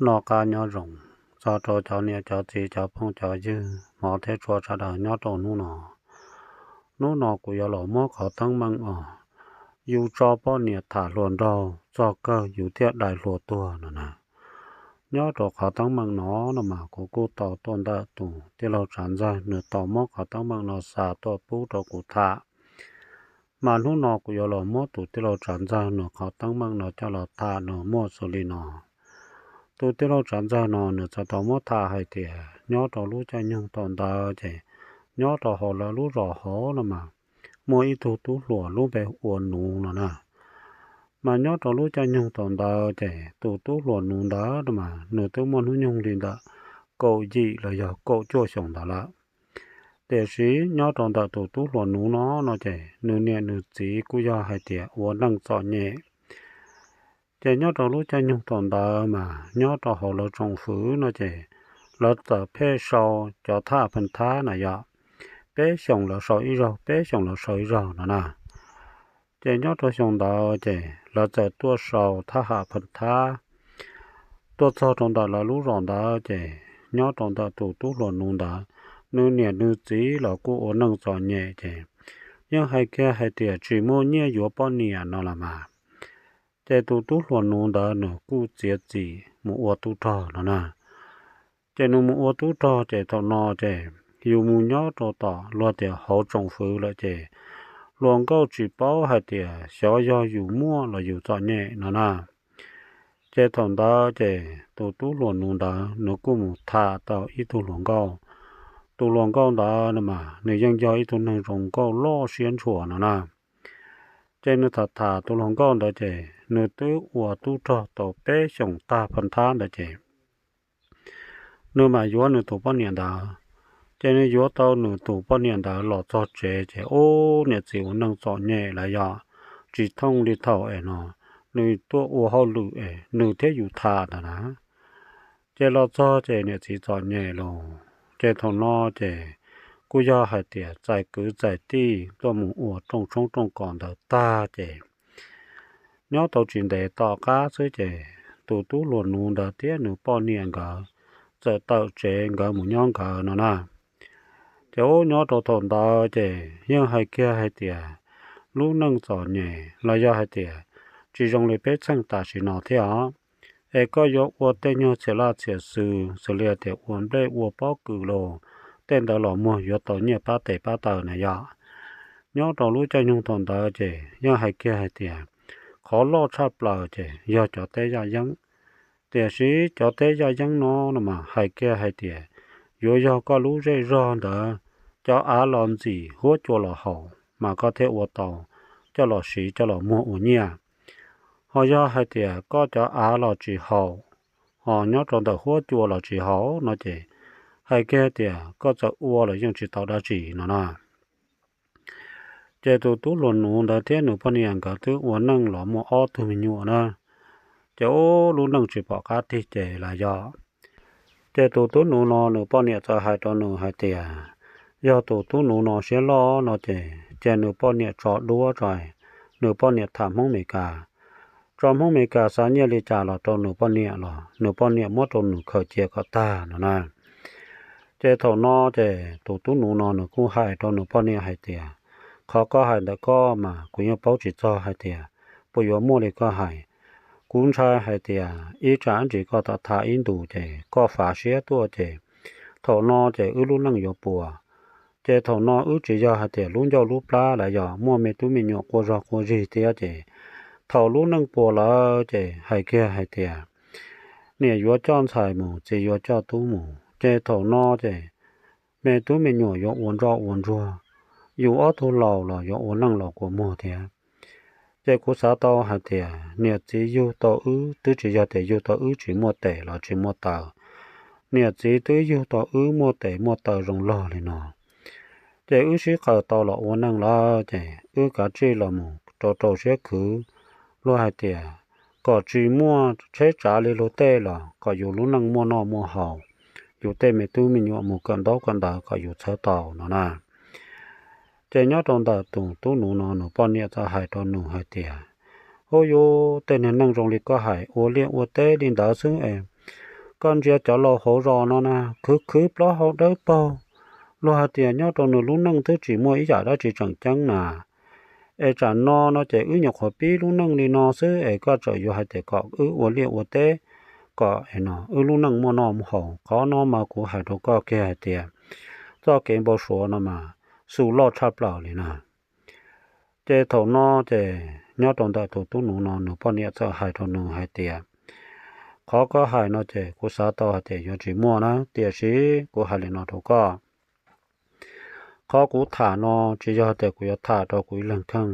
Noj qab nyob zoo txog rau cov niam cov txiv cov phooj cov ywg hmov thiab tshua sawv daws nyob rau hnub no. Hnub no kuv yuav los muab qhov teeb meem uas yus tso poj niam tham hluas nraug txog kawg yus thiaj dai hluas tuag no na. Nyob rau qhov teeb meem no no mas kuv kuj tau tuaj ntawm tus tij laug Tsav Ntxawg nws tau muab qhov teeb meem no xa tuaj pub rau kuv tham. Mas hnub no kuv yuav los muab tus tij laug Tsav Ntxawg nws qhov teeb meem no coj los tham nws muaj xws li no. Tus tij laug Tsav Ntxawg no nws txawm tau muab tham hais tias nyob rau lub caij nyoog thaum ntawd ces nyob rau hauv lawv lub zos hauv no mas muaj ib tug tub hluas lub npe ua Nuv no na. Mas nyob rau lub caij nyoog thaum ntawd ces tus tub hluas Nuv ntawd no mas nws twb muaj hnub nyoog li ntawm kaum yim los yog kaum cuaj xyoos ntawd lawm. Tiam sis nyob rau ntawm tus tub hluas Nuv no no ces nws niam nws txiv kuj yog hais tias ua neej txom nyem. Ces nyob rau lub caij nyoog thaum ntawd mas nyob rau hauv lawv tsoom fwv no ces lawv txawm pheej sau cov thaj pheej thab na yom, peb xyoos lawv sau ib zaug, peb xyoos lawv sau ib zaug no na. Ces nyob rau xyoo ntawd ces lawv txawm tuaj sau thaj ham pheej thab tuaj txog rau ntawm lawv lub zos ntawd ces nyob rau ntawm tus tub hluas Nuv ntawd, nws niam nws txiv los kuj ua neej txom nyem ces yeej hais kiag hais tias tsis muaj nyiaj yuav poj niam no los mas. Ces tus tub hluas Nuv ntawd nws kuj txiav txim mus ua tub rog no na. Ces nws mus ua tub rog ces thaum no ces yus mus nyob rau tom luag tias hauv tsoom fwv lawm ces hluas nkauj tsis paub hais tias xyov yog yus muaj los yus txom nyem no na. Ces thaum ntawd ces tus tub hluas Nuv ntawd nws kuj mus tham tau ib tug hluas nkauj. Tus hluas nkauj ntawd no mas nws yeej yog ib tug neeg zoo nkauj loj siab ntshua no na. Ces nws tham tham tus hluas nkauj ntawd ces nws twb ua tub rog tau peb xyoos tag pheej thab ntawd ces nws mam yuav nws tus poj niam ntawd. Ces nws yuav tau nws tus poj niam ntawd los txog tsev ces ub niam txiv ua neej txom nyem lawm yom, tsis thooj li thaum es no nws tuaj ua hauj lwm es nws thiab yus tham ntawd na. Ces los txog ces niam txiv txom nyem los ces thaum no ces kuj yog hais tias txais kwv txais tij tuaj mus ua rooj tshoob rooj kos ntawd tag ces nyob tau tsis ntev tom qab xwb ces tus tub hluas Nuv ntawd thiab nws poj niam nkawd txawm tawm tsev nkawd mus nyob nkawd no na. Ces ub nyob rau thaum ntawd ces yeej hais kiag hais tias lub neej txom nyem los yog hais tias tsis zoo li peb txheej tam sim no thiab os. Es koj yuav ua tej nyuag txhiam laj txhiam xws xws li tias ua nplej ua pob kws los tej ntawd los muag yuav tau nyiaj pab tes pab taw na yom. Nyob rau lub caij nyoog thaum ntawd ces yeej hais kiag hais tias qhov loj tshaj plaws ces yog cov teb yaj yeeb. Tiam sis cov teb yaj yeeb no no mas hais kiag hais tias yuav yog koj lub zej zog ntawd cov av los ntxim huab cua los haum mas koj thiaj ua tau coj los siv coj los muag ua nyiaj. Ho yog hais tias koj cov av los tsis haum, ho nyob rau ntawm huab cua los tsis haum no ces hais kiag tias koj txawm ua los yeej tsis tau dab tsi no na. Ces tus tub hluas Nuv ntawd thiab nws poj niam nkawd twb ua neej los muaj ob tug me nyuam na. Ces ub lub neej tsis pom qab tig ces lawm yom. Ces tus tub Nuv no nws poj niam txawm hais rau nws hais tias yog tus tub Nuv no siab loj no ces cia nws poj niam tso duab tso, nws poj niam tham Hmoob Mes Kas, tso Hmoob Mes Kas xa nyiaj li cas los rau nws poj niam los nws poj niam muab rau nws khaws cia kom tag no na. Ces thaum no ces tus tub Nuv no nws kuj hais rau nws poj niam hais tias qhov koj hais ntawm koj mas kuv yeej paub tsis txog hais tias puas yuav muaj li koj hais. Kuv ntshai hais tias ib tsam ntsis koj tham tham ib ntus ces koj fav siab tuaj ces thaum no ces wb lub neej yuav puas. Ces thaum no wb tsis yog hais tias lub ncauj lub plab lawm yog muaj me tub me nyuam quaj zog quaj zig thiab ces thaum lub neej puas lawm ces hais kiag hais tias niam yuav coj ntxhais mus txiv yuav coj tub mus ces thaum no ces me tub me nyuam yuav ua ntsoj ua ntsuag, yus ob tug laus los yuav ua neej los kua muag thiab. Ces kuv xav tau hais tias niam txiv yug tau wb twb tsis yog tias yug tau wb tsis muaj tes los tsis muaj taw, niam txiv twb yug tau wb muaj tes muaj taw zoo log li no. Ces wb sib qaws tau los ua neej lawm ces wb kav tsij los mus rau rau siab khwv, luag hais tias kom tsis muaj tsheb tsav li luag tej los kom yus lub neej muaj noj muaj haus, yus tej me tub me nyuam mus kawm ntaub kawm ntawv kom yus txhawb tau no na. Ces nyob rau ntawm tus tub Nuv no nws poj niam txawm hais rau nws hais tias, ub yus tej niag neej zoo li koj hais ua liaj ua teb li ntawd xwb es koj ntsia cov laus hauv zos no na, khwv khwv plaub hau dawb paug, luag hais tias nyob rau nws lub neej twb tsis muaj ib yam dab tsi tseem ceeb na. Es tsam no no ces wb nyuam qhuav pib lub neej li no xwb es koj tseem yuav hais tias kom wb ua liaj ua teb, kom no wb lub neej muaj noj muaj haus. Qhov no mas kuv hais rau koj kiag hais tias txoj kev npau suav no mas xu loj tshaj plaws li na. Ces thaum no ces nyob rau ntawm tus tub nuv no nws poj niam txawm hais rau nws hais tias, qhov koj hais no ces kuv xav tau hais tias yuav tsis muaj na, tiam sis kuv hais li no rau koj. Qhov kuv tham no tsis yog tias kuv yuav tham rau kuv ib leeg kheej,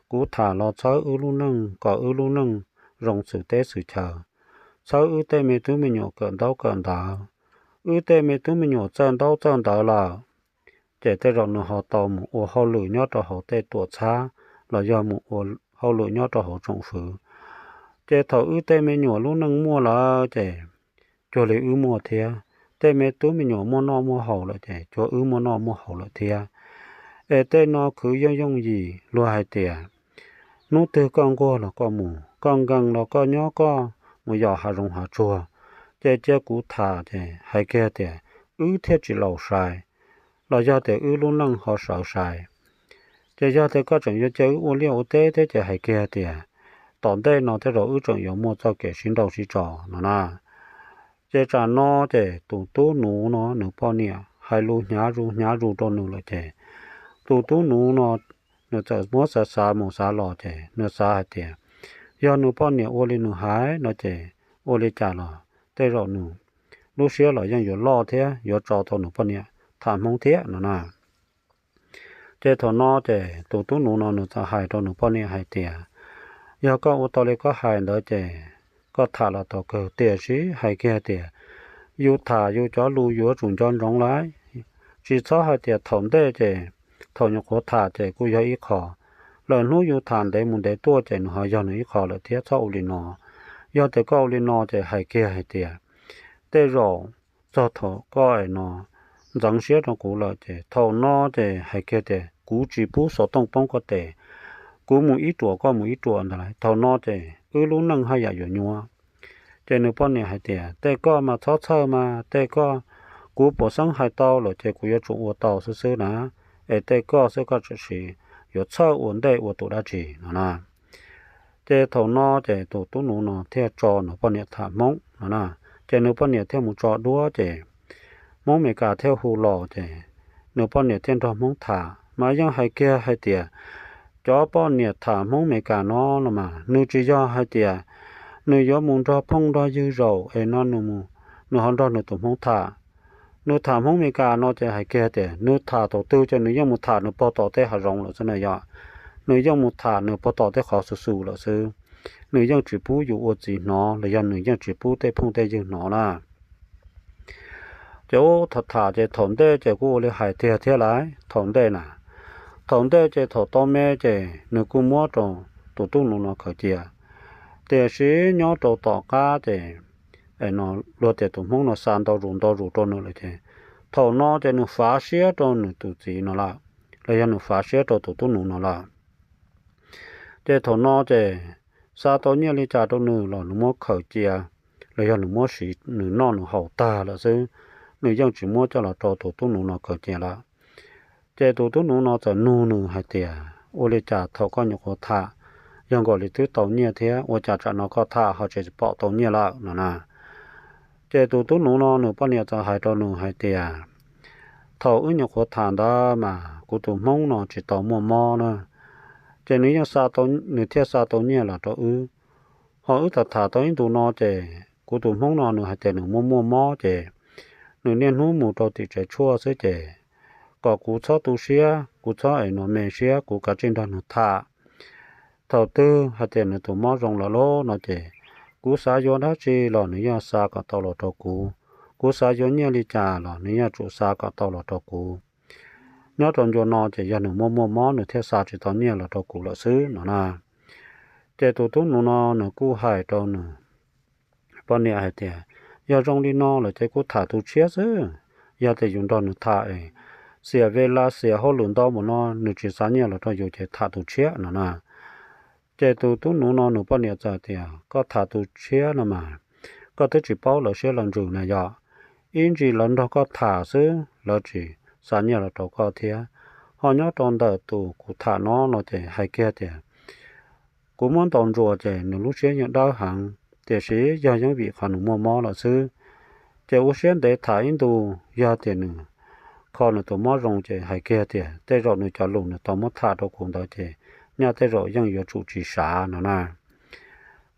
kuv tham los txhawb wb lub neej kom wb lub neej zoo xws teb xws chaw, txhawb wb tej me tub me nyuam kawm ntaub kawm ntawv. Wb tej me tub me nyuam txawj ntaub txawj ntawv lawm, ces tej zaum nws ho tau mus ua hauj lwm nyob rau hauv tej tuam txhab los yog mus ua hauj lwm nyob rau hauv tsoom fwv. Ces thaum wb tej me nyuam lub neej muaj lawm ces cuag li wb muaj thiab, tej me tub me nyuam muaj noj muaj haus lawm ces cuag wb muaj noj muaj haus lawm thiab. Es tej no khwv yooj yooj yim, luag hais tias hnub twg koj nquag los koj mus, koj nkees los koj nyob koj mus yos hav zoov hav tsuag. Ces cia kuv tham ces hais kiag tias wb thiaj tsis laus sai, los yog tias wb lub neej ho sawv sai. Ces yog tias koj tseem yuav cia wb ua liaj ua teb thiab ces hais kiag tias tom ntej no tej zaum wb tseem yuav muaj txoj kev sib nrauj sib tso no na. Ces tsam no ces tus tub nuv no nws poj niam hais lus hnyav zus hnyav zus rau nws lawm ces tus tub nuv no nws txawm muab xav xav mus xav los ces nws xav hais tias yog nws poj niam ua li nws hais no ces ua li cas los tej zaum nws lub siab los yeej yuav loj thiab yuav tso tau nws poj niam tham Hmoob thiab no na. Ces thaum no ces tus tub nuv no nws txawm hais rau nws poj niam hais tias, yog koj ua tau li koj hais ntawd ces koj tham los tau kawg, tiam sis hais kiag tias yus tham yus cov lus yuav tsum nco ntsoov lawm. Tsis txhob hais tias thaum ntej ces thaum nyuam qhuav tham ces kuj yog ib qho, lwm hnub yus tham ntev mus ntev tuaj ces nws ho yog nws ib qho lawm thiab, txhob ua li no. Yog tias koj ua li no ces hais kiag hais tias tej zaum txog thaum koj no ntxeev siab rau kuv lawm ces thaum no ces hais kiag tias kuv tsis pub xov tooj poob koj tes, kuv mus ib ruam koj mus ib ruam ntawd lawm, thaum no ces wb lub neej haj yam yuav nyuaj. Ces nws poj niam hais tias tej koj mas txhob txhawj mas, tej koj, kuv puas xeeb hais tau lawm ces kuv yuav tsum ua tau xwb xwb na, es tej koj xwb koj tseem yuav txhawj ua ntej ua tus dab tsi no na. Ces thaum no ces tus tub nuv no thiaj tso nws poj niam tham Hmoob no na. Ces nws poj niam thiaj mus tso duab ces Hmoob Mes Kas thiaj hu los ces nws poj niam thiaj nrog Hmoob tham, mas yeej hais kiag hais tias cov poj niam tham Hmoob Mes Kas no los mas nws tsis yog hais tias nws yuav mus nrog phooj nrog ywg zaum es no nws ho nrog nws tus Hmoob tham. Nws tham Hmoob Mes Kas no ces hais kiag tias nws tham thaum twg ces nws yeej mus tham nws pog tom tej hav zoov lawm xwb na yom. Nws yeej mus tham nws pog tom tej qhov xu xu lawm xwb. Nws yeej tsis pub yus ua txiv hnov los yog nws yeej tsis pub tej phooj tej ywg hnov na. Ces ub tham tham ces thaum ntej ces kuj ua li hais tiag thiab lawm thaum ntej na. Thaum ntej ces thaum tau me ces nws kuj muab rau tus tub nuv no khaws cia. Tiam sis nyob rau tom qab ces no luag tias tus Hmoob no xa ntau zus ntau zus rau nws lawm ces thaum no ces nws fav siab rau nws tus txiv no lawm, los yog nws fav siab rau tus tub nuv no lawm. Ces thaum no ces xa tau nyiaj li cas rau nws los nws muab khaws cia, los yog nws muab siv nws noj nws haus tag lawm xwb, nws yeej tsis muab coj los rau tus tub nuv no khaws cia lawm. Ces tus tub nuv no txawm nug nws hais tias ua li cas thaum koj nyuam qhuav tham yog nkaus li twb tau nyiaj thiab, ua cas tsam no koj tham ho tsis pom tau nyiaj lawm no na. Ces tus tub nuv no nws poj niam txawm hais rau nws hais tias thaum wb nyuam qhuav tham ntawd mas kuv tus Hmoob no tsis tau muaj mob na, ces nws yeej, nws thiaj xa tau nyiaj los rau wb. Ho wb tham tham tau ib ntus no ces kuv tus Hmoob no nws hais tias nws muaj muaj mob ces nws niaj hnub mus rau tim tsev tshuaj xwb ces kom kuv txhob tu siab, kuv txhob es nws me siab, kuv kav tsij nrog nws tham. Thaum twg hais tias nws tus mob zoo lawm lauj no ces kuv xav yuav dab tsi los nws yeej xa kom tau los rau kuv. Kuv xav yuav nyiaj li cas los nws yeej tsum xa kom tau los rau kuv. Nyob rau ncua no ces yog nws muaj muaj mob nws thiaj xa tsis tau nyiaj los rau kuv lawm xwb no na. Ces tus tub nuv no nws kuj hais rau nws poj niam hais tias yog zoo li no lawm ces kuj tham tus tshiab xwb. Yog tias yus nrog nws tham es xiam ve la xiam hauj lwm ntau mus no nws tsis xa nyiaj los rau yus ces tham tus tshiab no na. Ces tus tub nuv no nws poj niam txawm tias koj tham tus tshiab no mas koj twb tsis paub lawv siab lawv ntsws na yom. Ib ntsis lawv nrog koj tham xwb, lawv tsis xa nyiaj los rau koj thiab. Ho nyob rau ntawm tus kuv tham no no ces hais kiag tias kuv muab ntaus ntsuas ces nws lub siab yeej dawb heev, tiam sis yog yeej vim qhov nws muaj mob lawm xwb. Ces ua siab ntev tham ib ntus, yog tias nws kho nws tus mob zoo ces hais kiag tias tej zaum nws cov lus nws tau muab tham rau kuv ntawd ces nyaj tej zaum yeej yuav tsum tsis sav no na.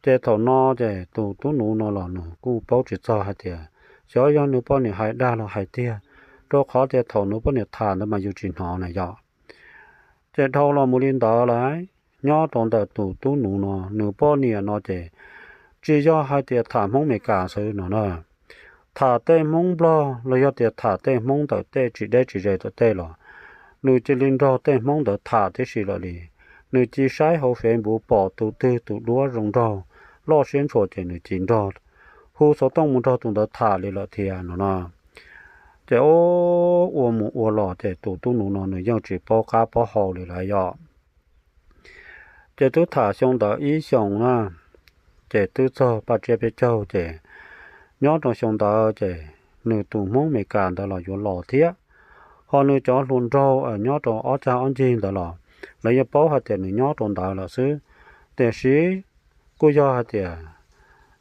Ces thaum no ces tus tub nuv no los nws kuj paub tsis txog hais tias xyov yog nws poj niam hais dag los hais tiag, rau qhov tias thaum nws poj niam tham ntawd mas yus tsis hnov na yom. Ces dhau los mus li ntawd lawm, nyob rau ntawm tus tub nuv no nws poj niam no ces tsis yog hais tias tham Hmoob Meskas xwb no na, tham tej Hmoob Nplog los yog tias tham tej Hmoob ntawm tej tsis deb tsis ze tom tej los nws cia li nrog tej Hmoob ntawd tham tib si lawm li. Nws cia li saib hauv Facebook pom tus twg tus duab zoo nraug loj siab ntshua ces nws cia li nrog hu xov tooj mus nrog tus ntawd tham li lawm thiab no na. Ces ua mus ua los ces tus tub nuv no nws yeej tsis paub qab paub hau li lawm yom. Ces twb tham xyoo ntawd ib xyoos na, ces twb txog paj tsiab peb caug ces nyob rau xyoo ntawd ces nws tus Hmoob Meskas ntawd los yuav los thiab. Ho nws cov hluas nraug nyob rau ob cag ob ncig ntawd los lawv yeej paub hais tias nws nyob rau ntawd lawm xwb. Tiam sis kuj yog hais tias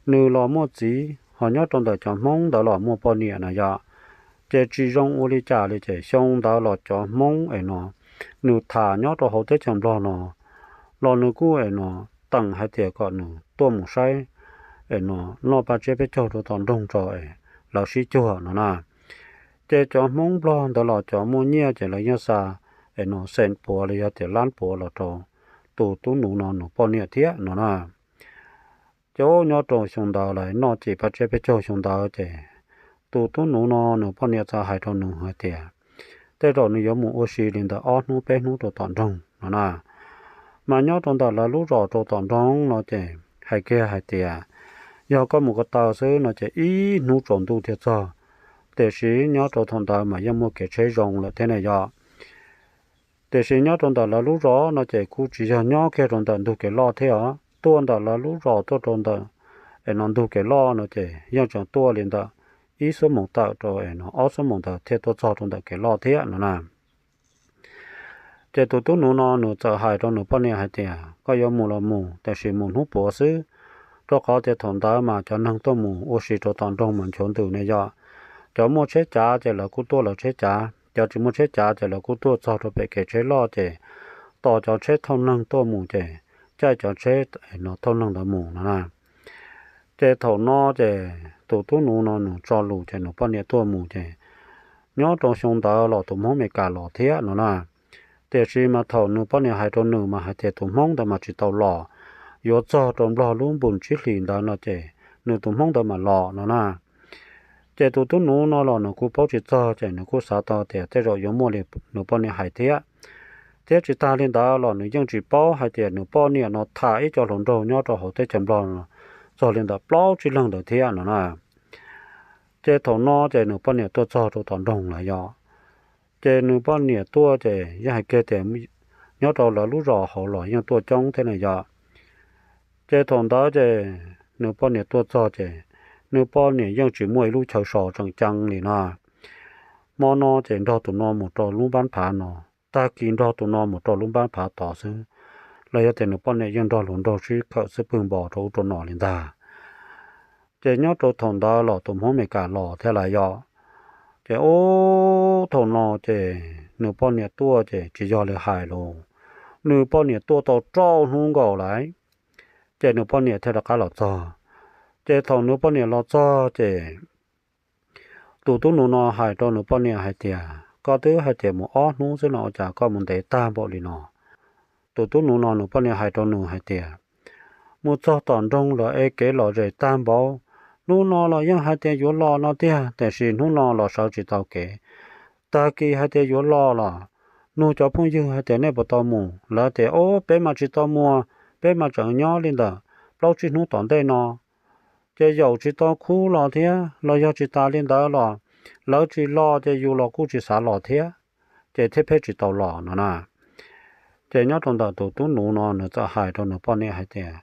nws los muaj txiv ho nyob rau ntawm cov Hmoob ntawd los muaj poj niam na yom. Ces tsis zoo ua li cas li ces xyoo ntawd los cov Hmoob es no nws tham nyob rau hauv teb chaws Nplog no los nws kuj es no teem hais tias kom nws tuaj mus saib es no noj paj tsiab peb caug rau tom nroog tso es lawv sib cuag no na. Ces cov Hmoob Nplog ntawd los cov muaj nyiaj ces lawv yeej xa es no xees puav los yog tias lab puav los rau tus tub nuv no nws poj niam thiab no na. Ces nyob rau xyoo ntawd lawv noj cim paj tsiab peb caug xyoo ntawd ces tus tub nuv no nws poj niam txawm hais rau nws hais tias tej zaum nws yuav mus ua si li ntawm ob hnub peb hnub rau tom nroog no na. Mas nyob rau ntawm lawv lub zos rau tom nroog no ces hais kiag hais tias yog koj mus ko taw xwb no ces ib hnub tsaus ntuj thiaj txog. Tiam sis nyob rau thaum ntawd mas yeej muaj kev tsheb zoo lawm thiab na yom. Tiam sis nyob rau ntawm lawv lub zos no ces kuj tsis yog nyob kiag rau ntawm ntug kev loj thiab os, tuaj ntawm lawv lub zos tuaj rau ntawm es no ntug kev loj no ces yeej tseem tuaj li ntawm ib xuab moos tawm rau es no ob xuab moos ntawd thiaj tuaj txog rau ntawm kev loj thiab no na. Ces tus tub nuv no nws txawm hais rau nws poj niam hais tias koj yuav mus los mus, tiam sis mus hnub puav xwb, rau qhov tias thaum ntawd mas cov neeg tuaj mus ua si rau tom nroog mas nchuav ntws ne yom. Cov muaj tsheb cav ces lawv kuj tuaj lawv tsheb cav, cov tsis muaj tsheb cav ces lawv kuj tuaj txog rau pem kev tsheb loj ces tos cov tsheb thauj neeg tuaj mus ces caij cov tsheb no thauj neeg ntawd mus no na. Ces thaum no ces tus tub nuv no nws tso lus ces nws poj niam tuaj mus ces nyob rau xyoo ntawd los tus Hmoob Meskas los thiab no na. Tiam sis mas thaum nws poj niam hais rau nws mas hais tias tus Hmoob ntawd mas tsis tau los, yuav txog rau Nplog lub npus tsib hlis ntawd no ces nws tus Hmoob ntawd mam los no na. Ces tus tub nuv no los nws kuj paub tsis txog ces nws kuj xav tau tias tej zaum yuav muaj li nws poj niam hais thiab. Thiab tsis tag li ntawd los nws yeej tsis paub hais tias nws poj niam no tham ib co hluas nraug nyob rau hauv teb chaws Nplog no txog li ntawm plaub tsib leeg ntawd thiab no na. Ces thaum no ces nws poj niam tuaj txog rau tom nroog lawm yom. Ces nws poj niam tuaj ces yeej hais kiag tias nyob rau lawv lub zos hauv los yeej tuaj coob thiab na yom. Ces thaum ntawd ces nws poj niam tuaj txog ces nws poj niam yeej tsis muaj ib lub chaw so tseem ceeb li na. Hmo no ces nrog tus no mus rau lub npab phav no, tag kis nrog tus no mus rau lub npab phav tod xwb, los yog tias nws poj niam yeej nrog hluas nraug sib khawm xwb pwg npo rau ub rau no li ntag. Ces nyob rau thaum ntawd los tus Hmoob Meskas los thiab lawm yom. Ces ub thaum no ces nws poj niam tuaj ces tsis yog li hais los, nws poj niam tuaj tau rau hnub nkaus lawm, ces nws poj niam thiaj rov qab los txog. Ces thaum nws poj niam los txog ces tus tub nuv no hais rau nws poj niam hais tias koj twb hais tias mus ob hnub xwb no ua cas koj mus ntev tag npaum li no. Tus tub nuv no nws poj niam hais rau nws hais tias mus txog tom nroog lawm es kev lom zem tag npaum, hnub no los yeej hais tias yuav los no tiag tiam sis hnub no los sawv tsis tau kev. Tag kis hais tias yuav los los nug cov phooj ywg hais tias nej puas tau mus, lawv tias o peb mas tsis tau muaj, peb mas tseem nyob li ntawm plaub tsib hnub tom ntej no. Ces yaum tsis tau khub los thiab los yog tsis tas li ntawd los lawv tsis los ces yus los kuj tsis xav los thiab, ces thiaj pheej tsis tau los no na. Ces nyob rau ntawm tus tub nuv no nws txawm hais rau nws poj niam hais tias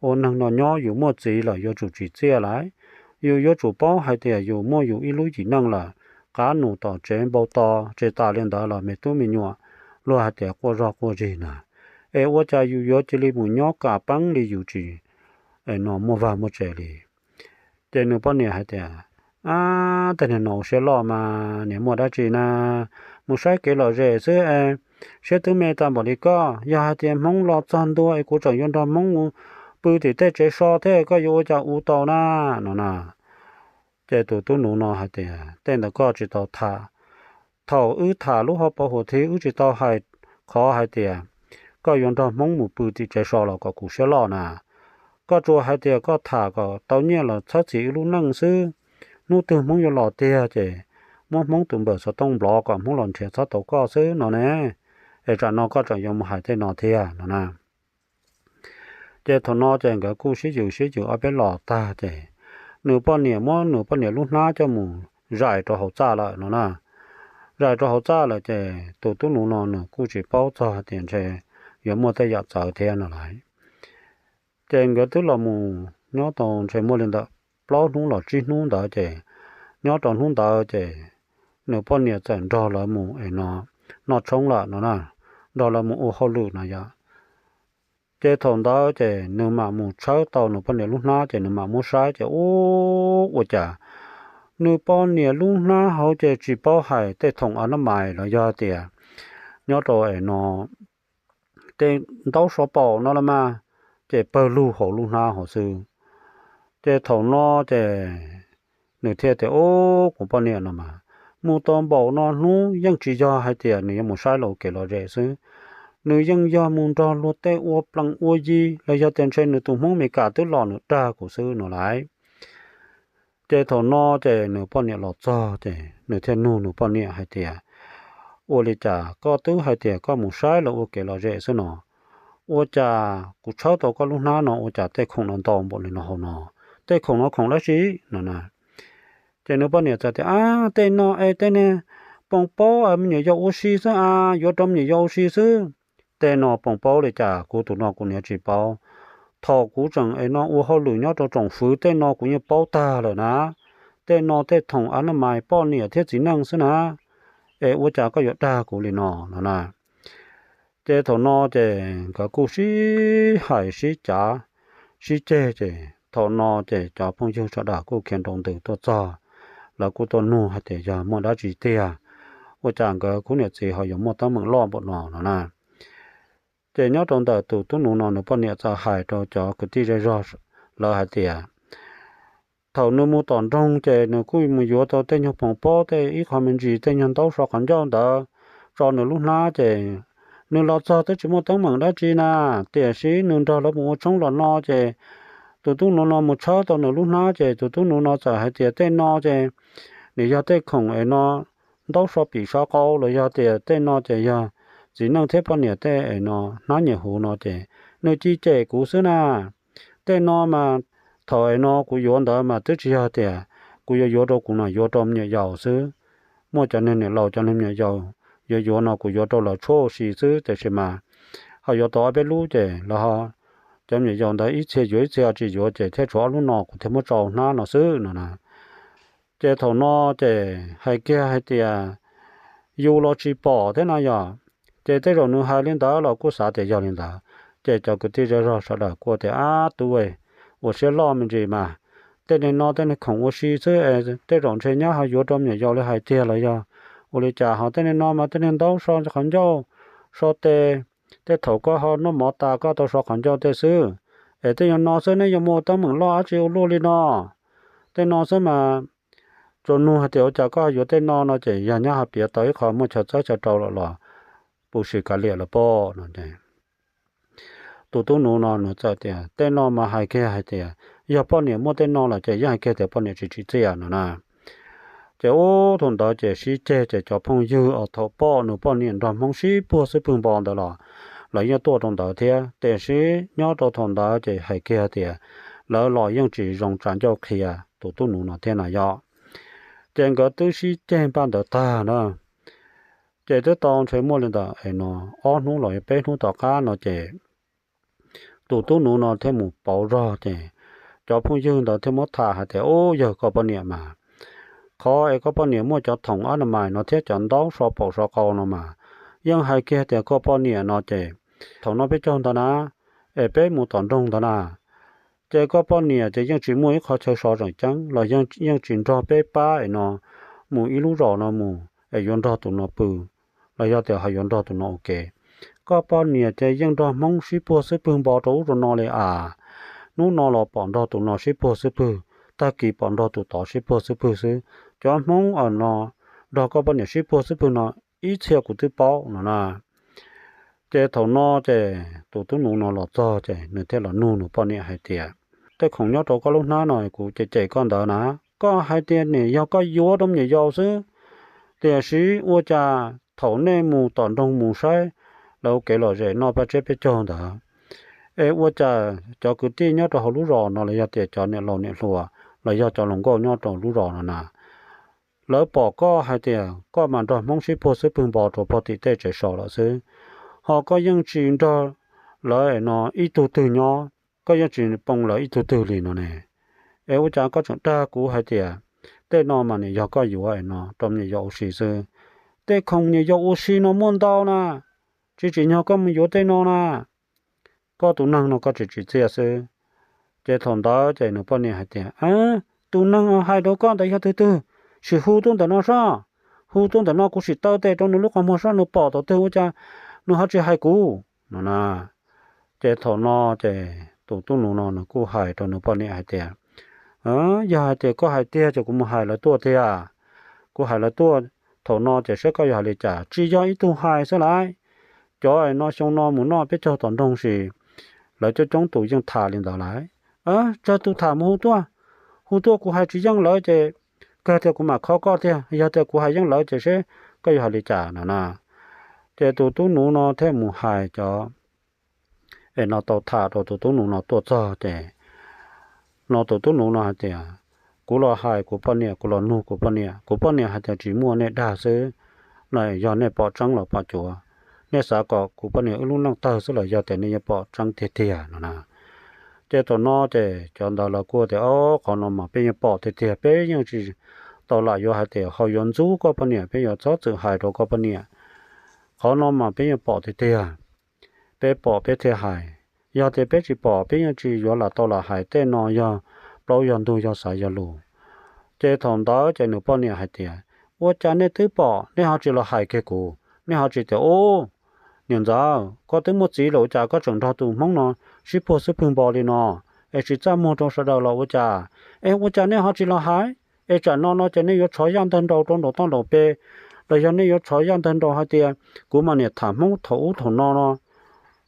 ua neeg no nyob yus muaj txiv lawm yuav tsum tsim txiaj lawm, Yus yuav tsum paub hais tias yus muaj yus ib lub yim neej lawm, qab num tom tsev npau to, tsis tas li ntawd los me tub me nyuam luag hais tias quaj zog quaj zig na, es ua cas yus yuav cia li mus nyob kam peeb li yus tsis, es no muaj vaj muaj tsev li. Ces nws poj niam hais tias, Ab, tej niag no ua siab loj mas niam, muaj dab tsi na, mus saib kev lom zem xwb es, siab twb me tag npaum li koj, yog hais tias Hmoob los txog ntua es kuv tseem yuav nrog Hmoob mus pw tim tej tsev so thiab koj yuav ua cas ua tau na, no na. Ces tus tub nuv no hais tias, Tej ntawd koj tsis tau tham. Thaum wb tham lub hauv paus huam thiv wb tsis tau hais qhov hais tias koj yuav nrog Hmoob mus pw tim tsev so los kom kuv siab loj na. Koj tsuas hais tias koj tham kom tau nyiaj los txhawb txhim wb lub neej xwb. Hnub twg Hmoob yuav los tiag ces muab Hmoob tus npawm xov tooj nplov kom Hmoob los nrhiav txhob tau koj xwb no ne. Es tsam no koj tseem yuav mus hais tej no thiab no na. Ces thaum no ces nkawd kuj sib yws sib yws ob peb los tag ces nws poj niam muab nws poj niam lub hnab coj mus zais rau hauv txaj lawm no na. Zais rau hauv txaj lawm ces tus tub nuv no nws kuj tsis paub txog hais tias ntshe yuav muaj tej yam txawv thiab no lawm. Ces nkawd twb los mus nyob tau ntshe muaj li ntawm plaub hnub los tsib hnub ntawd ces nyob rau hnub ntawd ces nws poj niam txawm nrog lawv mus es no noj tshoob lawm no na, nrog lawv mus ua hauj lwm no yom. Ces thaum ntawd ces nws mam mus tshawb tau nws poj niam lub hnab ces nws mam muab saib ces ub, ua cas nws poj niam lub hnab hauv ces tsis paub hais tej thoom a nab mais los yog tias nyob rau es no tej ntaub so paum no los mas, ces pawg lug hauv lub hnab hauv xwb. Ces thaum no ces nws thiaj tias, Ub, kuv poj niam no mas mus tau npaum no hnub yeej tsis yog hais tias nws yuav mus saib luag kev lom zem xwb, nws yeej yog mus nrog luag tej ua plees ua yi los yog tias ntshe nws tus Hmoob Mes Kas twb los nws dag kuv xwb no lawm. Ces thaum no ces nws poj niam los txog ces nws thiaj nug nws poj niam hais tias, Ua li cas koj twb hais tias koj mus saib luag ua kev lom zem xwb no, ua cas kuv tshawb tau koj lub hnab no ua cas tej khoom no ntau npaum li no hauv no? Tej khoom no khoom dab tsi no na? Ces nws poj niam txawm tias, Ab, tej no es tej niag poos paub me nyuam yaus ua si xwb a, yuav rau me nyuam yaus ua si xwb. Tej no poos paub li cas kuv tus no kuv niam tsis paub. Thaum kuv tseem es no ua hauj lwm nyob rau tsoom fwv tej no kuv yeej paub tag lawm na. Tej no tej thoom a nab mais poj niam thiab txiv neej xwb na. Es ua cas koj yuav dag kuv li no no na? Ces thaum no ces nkawd kuj sib hais sib cav sib ceg ces thaum no ces cov phooj ywg sawv daws kuj khiav nroo ntws tuaj txog, lawv kuj tuaj nug hais tias yog muaj dab tsi tiag, ua cas nkawd khub niam txiv ho yuav muaj teeb meem loj npaum no no na. Ces nyob rau ntawm tus tub nuv no nws poj niam txawm hais rau cov kwv tij zej zog lawv hais tias, thaum nws mus tom nroog ces nws kuj mus yuav tau tej nyuag poos paub tej ib qho me ntsis tej nyuag ntaub so qhov ncauj ntawd tso nws lub hnab ces nws los txog twb tsis muaj teeb meem dab tsi na, tiam sis nws nrog lawv mus ua tshoob los no ces tus tub nuv no mus tshawb tau nws lub hnab ces tus tub nuv no txawm hais tias tej no ces nws yog tej khoom es no ntaub so pim so qau los yog tias tej no ces yog txiv neej thiab poj niam tej es no hnab nyiam huv no ces nws ci cem kuv xwb na. Tej no mas thaum es no kuv yuav ntawd mas twb tsis yog tias kuv yuav yuav rau kuv no, yuav rau me nyuam yaus xwb. Muaj cov neeg niam laus cov neeg me nyuam yaus yuav yuav no kuv yuav rau lawv tshuab ua si xwb, tiam sis mas ho yuav tau ob peb lub ces lawv ho, cov me nyuam yaus ntawd ib txhia yuav ib txhia tsis yuav ces thiaj tshuav ob lub no kuv thiaj muab tso hnab no xwb no na. Ces thaum no ces hais kiag hais tias yus los tsis pom thiab no yog, ces tej zaum nws hais li ntawd los kuj xav tias yog li ntawd. Ces cov kwv tij zej zog sawv daws kuj tias, Ab tub, ua siab loj me ntsis mas, tej neeg no tej neeg khoom ua si xwb, tej zaum ntshe nyab ho yuav rau me nyuam yaus li hais tiag los yog ua li cas ho tej neeg no mas tej neeg ntaub so qhov ncauj, so tes, tej thaum koj ho noj mov tas koj tau so qhov ncauj tej xwb, es tej yog no xwb neb yuav muaj teeb meem loj dab tsi ua luaj li no? Tej no xwb mas tsuas nug hais tias ua cas koj ho yuav tej no no ces yog nyab ho piav tau ib qho muaj chaw txawb chaw rau lawm los puv sim kav liam lawm pob no. Tus tub nuv no nws txawm tias tej no mas hais kiag hais tias yog poj niam muaj tej no lawm ces yeej hais kiag tias poj niam tsis tsim txiaj no na. Ces ub thaum ntawd ces sib ceg ces cov phooj ywg uas thaum pom nws poj niam nrog Hmoob sib puag xwb pwg npo ntawd los lawv yeej tuaj rau ntawd thiab, tiam sis nyob rau thaum ntawd ces hais kiag tias lawv los yeej tsis zoo tsa ncauj qhia tus tub nuv no thiab na yom. Ces nkawd twb sib ceg npaum ntawd tag na, ces twb tau ntshe muaj li ntawd es no ob hnub los yog peb hnub tom qab no ces tus tub nuv no thiaj mus pauv zog ces cov phooj ywg ntawd thiaj muab tham hais tias, Ub, yawg, koj poj niam mas, qhov es koj poj niam muaj cov thoom ab na mais no thiab cov ntaub so paum so qau no mas, yeej hais kiag tias koj poj niam no ces, thaum no peb caug ntawd na, es peb mus tom nroog ntawd na, ces koj poj niam ces yeej tsis muaj ib qho chaw so tseem ceeb los yeej tsis nrog peb pab es no mus ib lub zos no mus es yuav nrog tus no pw, los yog tias ho yuav nrog tus no ua ke. Koj poj niam ces yeej nrog Hmoob sib puag xwb pwg npo rau ub rau no li as. Hnub no los pom nrog tus no sib puag xwb pwg, tag kis pom nrog tus tod sib puag xwb pwg xwb. Cov Hmoob no nrog koj poj niam sib puag xwb pwg no ib txhia kuv twb paub no na. Ces thaum no ces tus tub nuv no los txog ces nws thiaj los nug nws poj niam hais tias, Tej khoom nyob rau koj lub hnab no kuv cem cem koj ntawd na, koj hais tias nim yog koj yuav rau me nyuam yaus xwb, tiam sis ua cas thaum nej mus tom nroog mus saib lawv ua kev lom zem noj paj tseb peb caug ntawd, es ua cas cov kwv tij nyob rau hauv lub zos no los yog tias cov niam laus niam hluas los yog cov hluas nkauj nyob rau lub zos no na, lawv pom koj hais tias koj mas nrog Hmoob sib puag xwb pwg npo rau pog tim tej tsev so lawm xwb, ho koj yeej tsis nrog lawv no ib tug twg nyob, koj yeej tsis poo lawv ib tug twg li no ne. Es ua cas koj tseem dag kuv hais tias tej no mas nim yog koj yuav no rau me nyuam yaus ua si xwb? Tej khoom me nyuam yaus ua si no muaj ntau na, tsis tsim nyog koj mus yuav tej no na. Koj tus neeg no koj tsis tsim txiaj xwb. Ces thaum ntawd ces nws poj niam hais tias, Tus neeg hais rau koj ntawd yog twg twg? Sim hu tuaj ntawm no soj, hu tuaj ntawm no kuv sim taw tes rau nws lub qhov muag soj, nws pom tau twg ua cas nws ho tsis hais kuv no na. Ces thaum no ces tus tub nuv no nws kuj hais rau nws poj niam hais tias, Yog hais tias koj hais tiag ces kuv mus hais lawv tuaj tiag. Kuv hais lawv tuaj thaum no ces saib koj yuav hais li cas, tsis yog ib tug hais xwb lauj. Cov no xyoo no mus noj peb caug tom nroog sis lawv coob coob tus yeej tham li ntawd lauj. Tsawg tus tham mus hu tuaj, hu tuaj kuv hais tsis yeej lawv ces kawg tias kuv mam khob koj tiag, yog tias kuv hais yeej lawv ces seb koj yuav hais li cas no na. Ces tus tub nuv no thiaj mus hais cov es no tau tham rau tus tub nuv no tuaj txog ces no tus tub nuv no hais tias, Kuv los hais kuv poj niam, kuv los nug kuv poj niam, kuv poj niam hais tias tsis muaj, nej dag xwb. No yog nej pom tseeb los pom cuav, nej xav kom kuv poj niam wb lub neej tawg xwb los yog tias nej yeej pom tseeb tiag tiag no na. Ces thaum no ces cov ntawd lawv kuj tias, Ob, qhov no mas peb yeej pom tiag tiag, peb yeej tsis tau lam yuav hais tias ho yuav ntxub koj poj niam, peb yuav txhob txwm hais rau koj poj niam. Qhov no mas peb yeej pom tiag tiag, peb pom peb thiaj hais. Yog tias peb tsis pom peb yeej tsis yuav lam tau lam hais, tej no yog plaub yog ntug, yog xav yog lus. Ces thaum ntawd ces nws poj niam hais tias, Ua cas nej twb pom nej ho tsis los hais kiag kuv, nej ho tsis tias, Ub, niam ntxawm, koj twb muaj txiv lawm ua cas koj tseem nrog tus Hmoob no sib puag xwb pwg npo li no, es tsis txaj muag rau sawv daws los ua cas? Es ua cas nej ho tsis los hais? Es tsam no no ces nej yuav tshov yaj ntawg nraus rau nraum toj nraum pes, los yog nej yuav tshov yaj ntawg nraus hais tias kuv mas niam tham Hmoob thaum ub thaum no no.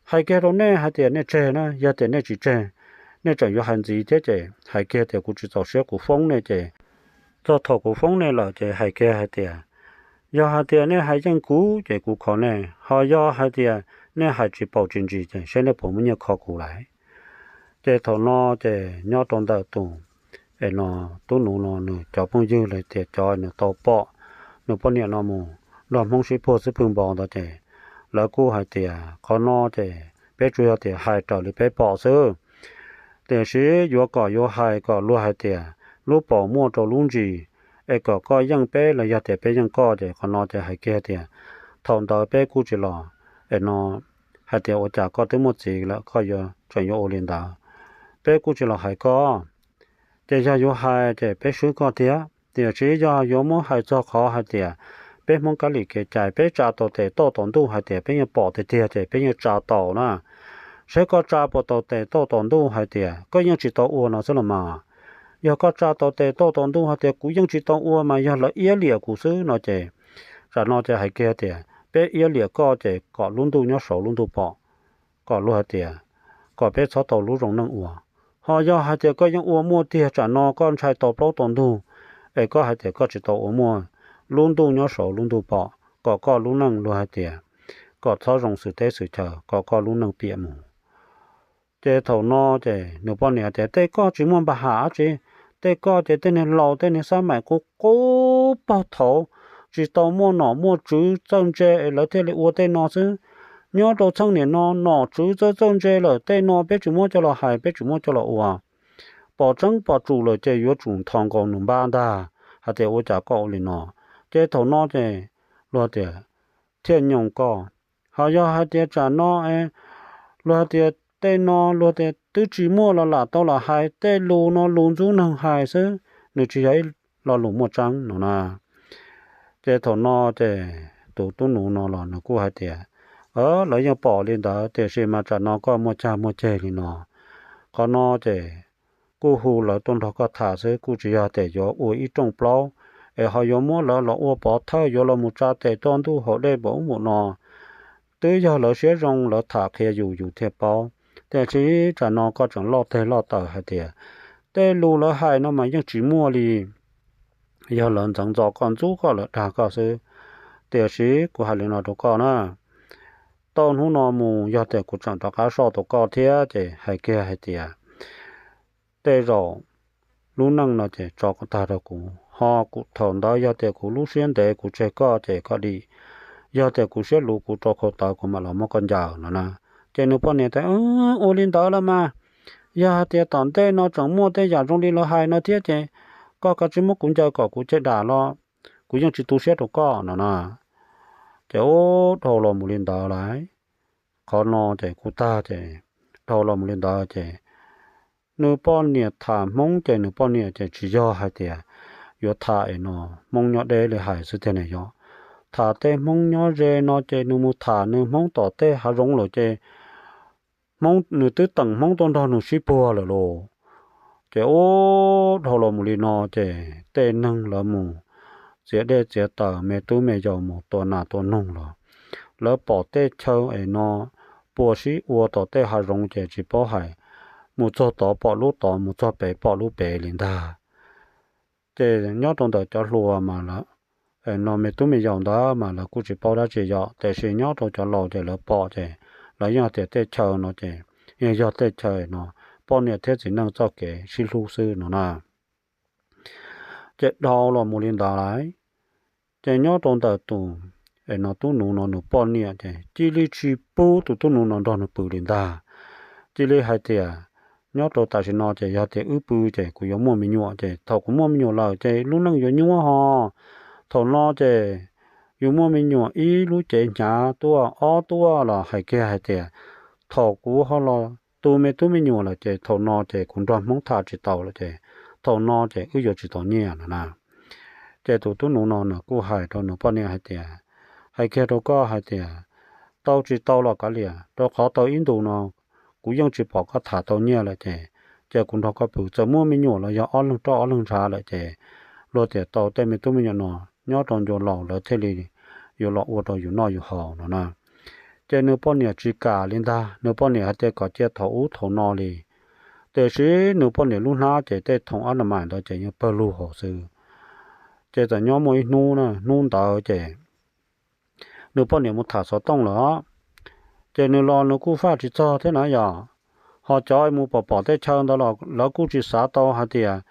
Hais kiag rau nej hais tias nej tseg na, yog tias nej tsis tseg, nej tseem yuav hais ntxiv thiab ces hais kiag tias kuv tsis txaus siab kuv foob nej ces txog thaum kuv foob nej lawm ces hais kiag hais tias, yog hais tias nej hais yeej kuv ces kuv kho nej, ho yog hais tias nej hais tsis paub tsis ntsis ces saib nej puas muaj nyiaj kho kuv lawm. Ces thaum no ces nyob rau ntawm tus es no tub nuv no nws cov phooj ywg los tias cov nws tau pom nws poj niam no mus nrog Hmoob sib puag xwb pwg npo ntawd ces lawv kuj hais tias qhov no ces peb tsuas yog tias hais raws li peb pom xwb. Tiam sis yuav kom yuav hais kom luag hais tias lub paus muaj rau lub ntsis, es kom koj yeej peb los yog tias peb yeej koj ces qhov no ces hais kiag tias thaum ntawd peb kuj tsis los es no hais tias ua cas koj twb muaj txiv lawm koj yuav tseem yuav ua li ntawd. Peb kuj tsis los hais koj, ces yog yuav hais ces peb swb koj thiab. Tiam sis yog yuav muab hais txog qhov hais tias peb Hmoob kab lis kev cai peb tsa tau tes toj tom ntuj hais tias peb yeej pom tiag tiag ces peb yeej tsa tau na. Saib koj tsa puas tau tes toj tom ntuj hais tias koj yeej tsis tau ua no xwb los mas. Yog koj tsa tau tes toj tom ntuj hais tias kuv yeej tsis tau ua mas yog lawv iab liam kuv xwb no ces tsam no ces hais kiag tias peb iab liam koj ces kom lub ntuj nyob saud lub ntuj pom, kom luag hais tias kom peb txhob tau lub zoo neej ua. Ho yog hais tias koj yeej ua muaj tiag tsam no koj ntshai tau plaub tau ntug, es koj hais tias koj tsis tau ua muaj, lub ntuj nyob saud lub ntuj pom, kom koj lub neej luag hais tias kom txhob zoo xwm teb xwm chaw, kom koj lub neej piam mus. Ces thaum no ces nws poj niam tias tej koj tsis muaj npa ham dab tsi, tej koj ces tej niag laus tej niag xab maim qub qub pog thaud, tsis tau muaj nom muaj tswv txawj ntse es lawv thiaj li ua tej no xwb. Nyob rau txheej niam no nom tswv txawj txawj ntse lawm, tej no peb tsis muab coj los hais peb tsis muab coj los ua. pom tseeb pom tsum lawm ces yuav tsum nthos nkaus nws npab ntag, hais tias ua cas koj ua li no. Ces thaum no ces luag tias thiaj nyoos koj. Ho yog hais tias tsam no es luag tias tej no luag tias twb tsis muaj los lam tau los hais, tej lus no lus ntxub neeg hais xwb, nws tsis yog ib lo lus muaj tseeb no na. Ces thaum no ces tus tub nuv no los nws kuj hais tias, lawv yeej pom li ntawd tiam sis mas tsam no koj muaj cag muaj ceg li no. Qhov no ces kuj hu lawv tuaj nrog koj tham xwb, kuj tsis yog tias yuav ua ib rooj plaub es ho yuav muab lawv los ua pov thawj yuav los mus tsa tes toj ntuj haus dej npaum ub npaum no. Twb yog lawv siab zoo lawv tham qhia yus yus thiaj paub, tiam sis tsam no koj tseem loj teg loj taw hais tias tej lus lawv hais no mas yeej tsis muaj li. Yog lawv ntxeev ntxo koj ntxub koj lawv dag koj xwb. Tiam sis kuv hais li no rau koj na, tau hnub no mus yog tias kuv tseem rov qab soj tau koj thiab ces hais kiag hais tias tej zaum lub neej no ces tso koj tag rau kuv, ho kuv thaum ntawd yog tias kuv lub siab ntev kuv tseg koj ces koj dim, yog tias kuv siab luv kuv rau khau tawv kuv mam los muab koj ncaws no na. Ces nws poj niam tias, ua li ntawd los mas, yog hais tias tom ntej no tseem muaj tej yam zoo li lawv hais no thiab ces koj kav tsij muab kuv ncaws kom kuv cia dam los, kuv yeej tsis tu siab rau koj no na. Ces ub dhau los mus li ntawd lauj. Qhov no ces kuj tag ces dhau los mus li ntawd ces nws poj niam tham Hmoob ces nws poj niam ces tsis yog hais tias yuav tham es no Hmoob nyob deb li hais xwb tiag ne yom. Tham tej Hmoob nyob ze no ces nws mus tham nws Hmoob tom tej hav zoov lawm ces Hmoob, nws twb teem Hmoob tuaj nrog nws sib puag lawm lauj. Ces ub dhau los mus li no ces tej neeg lawv mus txiav dej txiav taws me tub me yaus mus tua nas tua noog los lawv pom tej chaw es no puas sib ua tom tej hav zoov ces tsis paub hais, mus txog tod pom lub tod mus txog pem pom lub pem li ntag. Ces nyob rau ntawm cov hluas mas lawv, no me tub me yaus ntawd mas lawv kuj tsis paub dab tsi yom, tiam sis nyob rau cov laus ces lawv pom ces lawv yeej tias tej chaw no ces yeej yog tej chaw no poj niam thiab txiv neej txoj kev sib hlub xwb no na. Ces dhau los mus li ntawd lauj. Ces nyob rau ntawm tus, es no tub nuv no nws poj niam ces cia li tsis pub tus tub nuv no nrog nws pw li ntag. Cia li hais tias, nyob rau tam sim no ces yog tias wb pw ces kuv yuav muaj me nyuam ces thaum kuv muaj me nyuam lawm ces lub neej yuav nyuaj ho. Thaum no ces yus muaj me nyuam ib lub cev hnyav tuaj ob tuaj los hais kiag hais tias, thaum kuv ho los tu me tub me nyuam lawm ces thaum no ces kuv nrog Hmoob tham tsis tau lawm ces thaum no ces wb yuav tsis tau nyiaj no na. Ces tus tub nuv no nws kuj hais rau nws poj niam hais tias, hais kiag rau koj hais tias, tau tsis tau los kav liam, rau qhov tau ib ntus no kuv yeej tsis pom koj tham tau nyiaj lawm ces, ces kuv nrog koj pw txawm muaj me nyuam los yog ob leeg roj ob leeg ntshav lawm ces luag tias tau tej me tub me nyuam no nyob rau ncua laus lawv thiaj li yuav los ua rau yus noj yus haus no na. Ces nws poj niam tsis kam li ntag, nws poj niam hais tias kom cia thaum ub thaum no li. Tiam sis nws poj niam lub hnab ces tej thoom ab na mais ntawd ces yeej pawg lug hauv xwb. Ces txawm nyob muaj ib hnub na, hnub ntawd ces nws poj niam mus tham xov tooj lawm, ces nws los nws kuj faj tsis txog thiab na yom. Ho cov mus pom pom tej chaw ntawd los lawv kuj tsis xav tau hais tias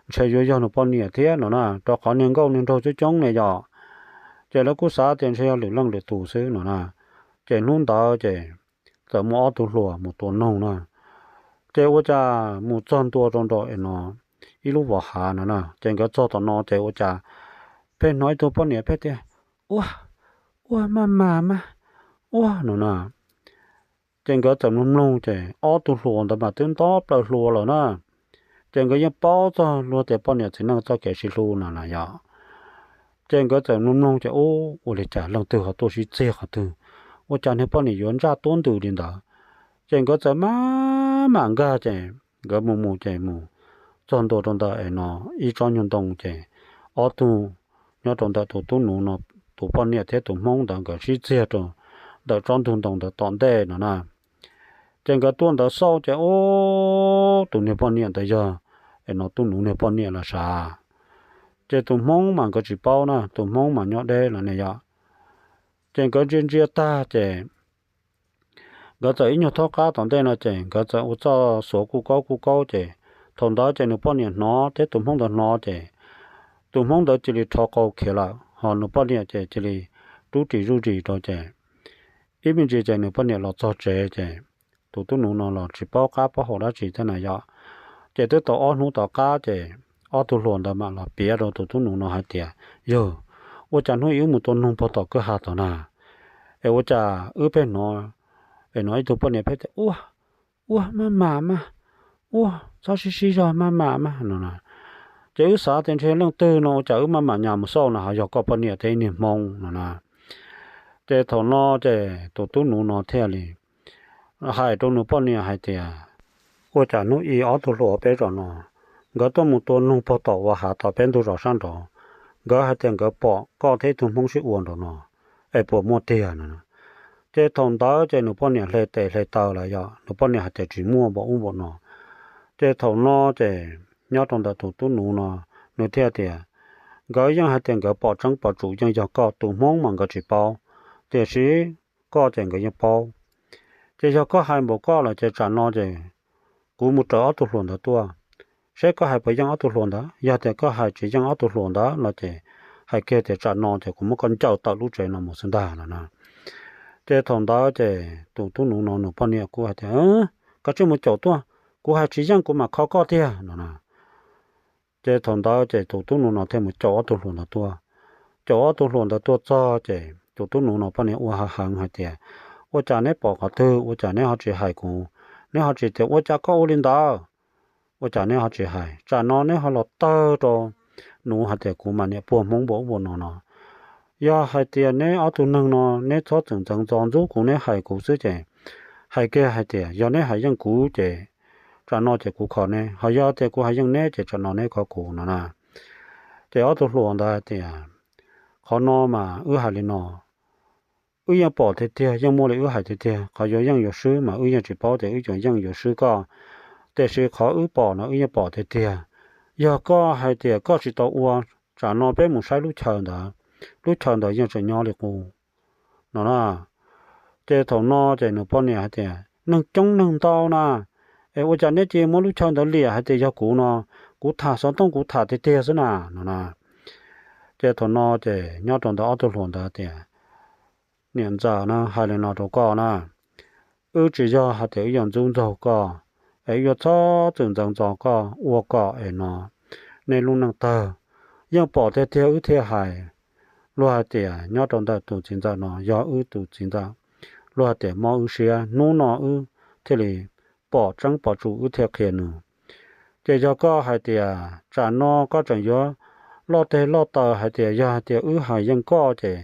ntshe yuav yog nws poj niam thiab no na, rau qhov niag nkauj niag nraug coob coob ne yom. Ces lawv kuj xav tias ntshe yog lwm leej lwm tus xwb no na. Ces hnub ntawd ces txawm muaj ob tug hluas mus tua noog na. Ces ua cas mus txog ntua rau nraum es no ib lub vos hav no na, ces nkawd txog tom no ces ua cas pheej hnov ib tug poj niam pheej tias, ua, ua maj mam mas, ua no na. Ces nkawd txawm mloog mloog ces ob tug hluas ntawd mas twb nto plaws hluas lawm na. Ces nkawd yeej paub txog luag tias poj niam txiv neej txoj kev sib hlub no na yom. Ces nkawd txawm mloog mloog ces ub, ua li cas leej twg ho tuaj sib txiag qhov twg, ua cas niag poj niam yuav ntsaj tuab ntws li ntawd. Ces nkawd txawm maj mam nkag ces nkawd mus mus ces mus txog ntua rau ntawm es no ib tsob nyuag ntoo ces ob tug nyob rau ntawm tus tub nuv no, tus poj niam thiab tus Hmoob ntawd nkawd sib txiag rau ntawm tsob ntug ntoo ntawd tom ntej no na. Ces nkawd tuaj ntawd xauj ces ub, tus niag poj niam ntawd yog es no tub nuv niag poj niam los sav. Ces tus Hmoob mas nkawd tsis paub na, tus Hmoob mas nyob deb lawm ne yom. Ces nkawd ntsia ntsia tag ces nkawd txawm ib nyuag thaub qab tom ntej no ces nkawd txawm ua txoj xuav kuj kaub kuj kaub ces thaum ntawd ces nws poj niam hnov thiab tus Hmoob ntawd hnov ces tus Hmoob ntawd cia li rho qau khiav lawm ho nws poj niam ces cia li rub ris zuj ris rau ces ib me ntsis ces nws poj niam los txog tsev ces tus tub nuv no los tsis paub qab paub hau dab tsi thiab na yom. Ces twb tau ob hnub tom qab ces ob tug hluas ntawd mam los piav rau tus tub nuv no hais tias, Yog, ua cas hnub ib wb mus tua noog puag tom kwj ha tod na, es ua cas wb pheej hnov, es hnov ib tug poj niam pheej tias, Ua, ua, maj mam mas, ua, txhob sib sib zog, maj mam mas, no na. Ces wb xav tias ntshe leej twg no ua cas wb maj mam nyas mus xauj no ho yog koj poj niam thiab ib niag Hmoob, no na. Ces thaum no ces tus tub nuv no thiaj li hais rau nws poj niam hais tias, Ua cas hnub ib ob tug hluas peb zos no, nkawd tuaj mus tua noog puag tom ua hav tom peb ntug zos sab nraud, nkawd hais tias nkawd pom koj thiab ib tug Hmoob sib ua nraud no, es puas muaj tiag, no na. Ces thaum ntawd ces nws poj niam hle tes hle taw lawm, yog nws poj niam hais tias tsis muaj npaum ub npaum no. Ces thaum no ces nyob rau ntawm tus tub nuv no, nws thiaj tias, Nkawd yeej hais tias nkawd pom tseeb pom tsum yeej yog koj, tus Hmoob mas nkawd tsis paub, tiam sis koj ces nkawd yeej paub. Ces yog koj hais npaum koj lawm ces tsam no ces kuv mus raws ob tug hluas ntawd tuaj, saib koj hais puas yeej ob tug hluas ntawd. Yog tias koj hais tsis yeej ob tug hluas ntawd no ces hais kiag tias tsam no ces kuv muab koj ncaws tawm lub tsev no mus xwb ntag, no na. Ces thaum ntawd ces tus tub nuv no nws poj niam kuj hais tias, Koj tsij mus caum tuaj, kuv hais tsis yeej kuv mam kho koj tiag, no na. Ces thaum ntawd ces tus tub nuv no thiaj mus caum ob tug hluas ntawd tuaj. Caum ob tug hluas ntawd tuaj txog ces tus tub nuv no poj niam ua heev heev hais tias, Ua cas neb pom qhov twg ua cas neb ho tsis hais kuv? Neb ho tsis tias ua cas koj ua li ntawd? Ua cas neb ho tsis hais? Tsam no neb ho los tawg rau nuv hais tias kuv mas niam puag Hmoob npaum ub npaum no no. Yog hais tias neb ob tug neeg no neb txhob txwm ntxeev ntxov ntxub kuv, neb hais kuv xwb ces hais kiag hais tias yog neb hais yeej kuv ces tsam no ces kuv kho neb, ho yog tias kuv hais yeej neb ces tsam no neb kho kuv, no na. Ces ob tug hluas ntawd hais tias, Qhov no mas wb hais li no, wb yeej pom tiag tiag, yeej muaj li wb hais tiag tiag. Qhov yuav yeej yuav swb mas wb yeej tsis paub tias wb yuav yeej yuav swb koj, tiam sis qhov wb pom no wb yeej pom tiag tiag. Yog koj hais tias koj tsis tau ua, tsam no peb mus saib lub chaw ntawd, lub chaw ntawd yeej tseem nyob li qub, no na. Ces thaum no ces nws poj niam hais tias, Neeg coob neeg ntau na, es ua cas neb cia muab lub chaw ntawd liam hais tias yog kuv no? Kuv tham xov tooj kuv tham tiag tiag xwb na, no na. Ces thaum no ces nyob rau ntawm ob tug hluas ntawd tias, Niam ntxawm na, hais li no rau koj na, wb tsis yog hais tias wb yuav ntxub ntxaug koj, es wb yuav txhob txwm ntxeev ntxov koj ua kom es no nej lub neej tawg. Yeej pom tiag tiag wb thiaj hais. Luag hais tias nyob rau ntawm tus txiv ntxawm no yog wb tus txiv ntxawm, luag hais tias mob wb siab, hnub no wb thiaj li pom tseeb pom tsum wb thiaj qhia nws. Ces yog koj hais tias tsam no koj tseem yuav loj teg loj taw hais tias yog hais tias wb hais yeej koj ces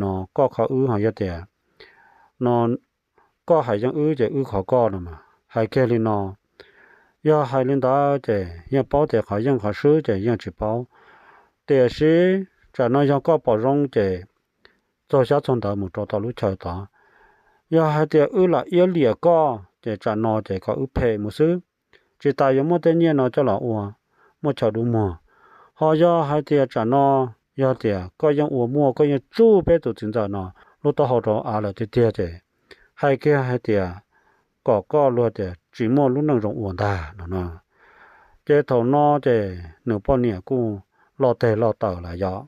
no koj kho wb, ho yog tias no koj hais yeej wb ces wb kho koj no mas hais kiag li no. Yog hais li ntawd ces yeej paub tias qhov yeej qhov swb ces yeej tsis paub, tiam sis tsam no yog koj pom zoo ces txog xyab txog ntawv mus rau tom lub chaw tod. Yog hais tias wb lam iab liam koj ces tsam no ces kom wb phem mus xwb, tsis tas yuav muaj tej nyiaj no coj los ua, muaj chaw dub muag. Ho yog hais tias tsam no yog tias koj yeej ua muaj, koj yeej tsuj peb tus txiv ntxawm no lub taub hau rau av lawm tiag tiag ces hais kiag hais tias kom koj luag tias tsis muaj lub neej zoo ua ntag no no. Ces thaum no ces nws poj niam kuj loj teg loj taw lawm yom.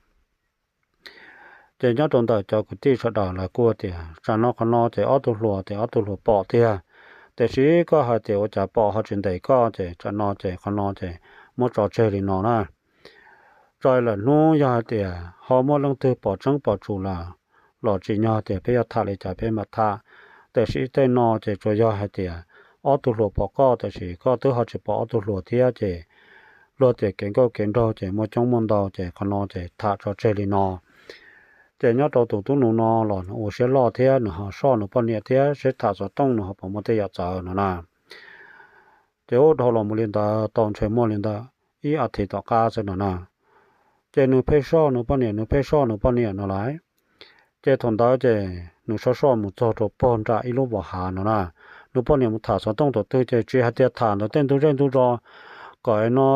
Ces nyob rau ntawm cov kwv tij sawv daws lawv kuj tias tsam no qhov no ces ob tug hluas ces ob tug hluas pom tiag, tiam sis koj hais tias ua cas pom ho tsis ntes koj ces tsam no ces qhov no ces muab tso tseg li no na. Tso lawm hnub yog hais tias ho muaj leej twg pom tseeb pom tsum lawm los tsim nyog tias peb yuav tham li cas peb mam tham, tiam sis tej no ces tsuas yog hais tias ob tug hluas pom koj tiam sis koj twb ho tsis pom ob tug hluas thiab ces luag tias kev nkauj kev nraug ces muaj coob muaj ntau ces qhov no ces tham tso tseg li no. Ces nyob rau tus tub nuv no los nws ua siab loj thiab nws ho soj nws poj niam thiab seb tham xov tooj nws ho puas muaj tej yam txawv no na. Ces ua dhau los mus li ntawd tau ntshe muaj li ntawd ib as thiv tom qab xwb no na. Ces nws pheej soj nws poj niam, nws pheej soj nws poj niam no lawm. Ces thaum ntawd ces nws soj soj mus txog rau puag nram ib lub vos hav no na. Nws poj niam mus tham xov tooj thaum twg ces tsis hais tias tham ntawm tej ntug zej ntug zos kom es no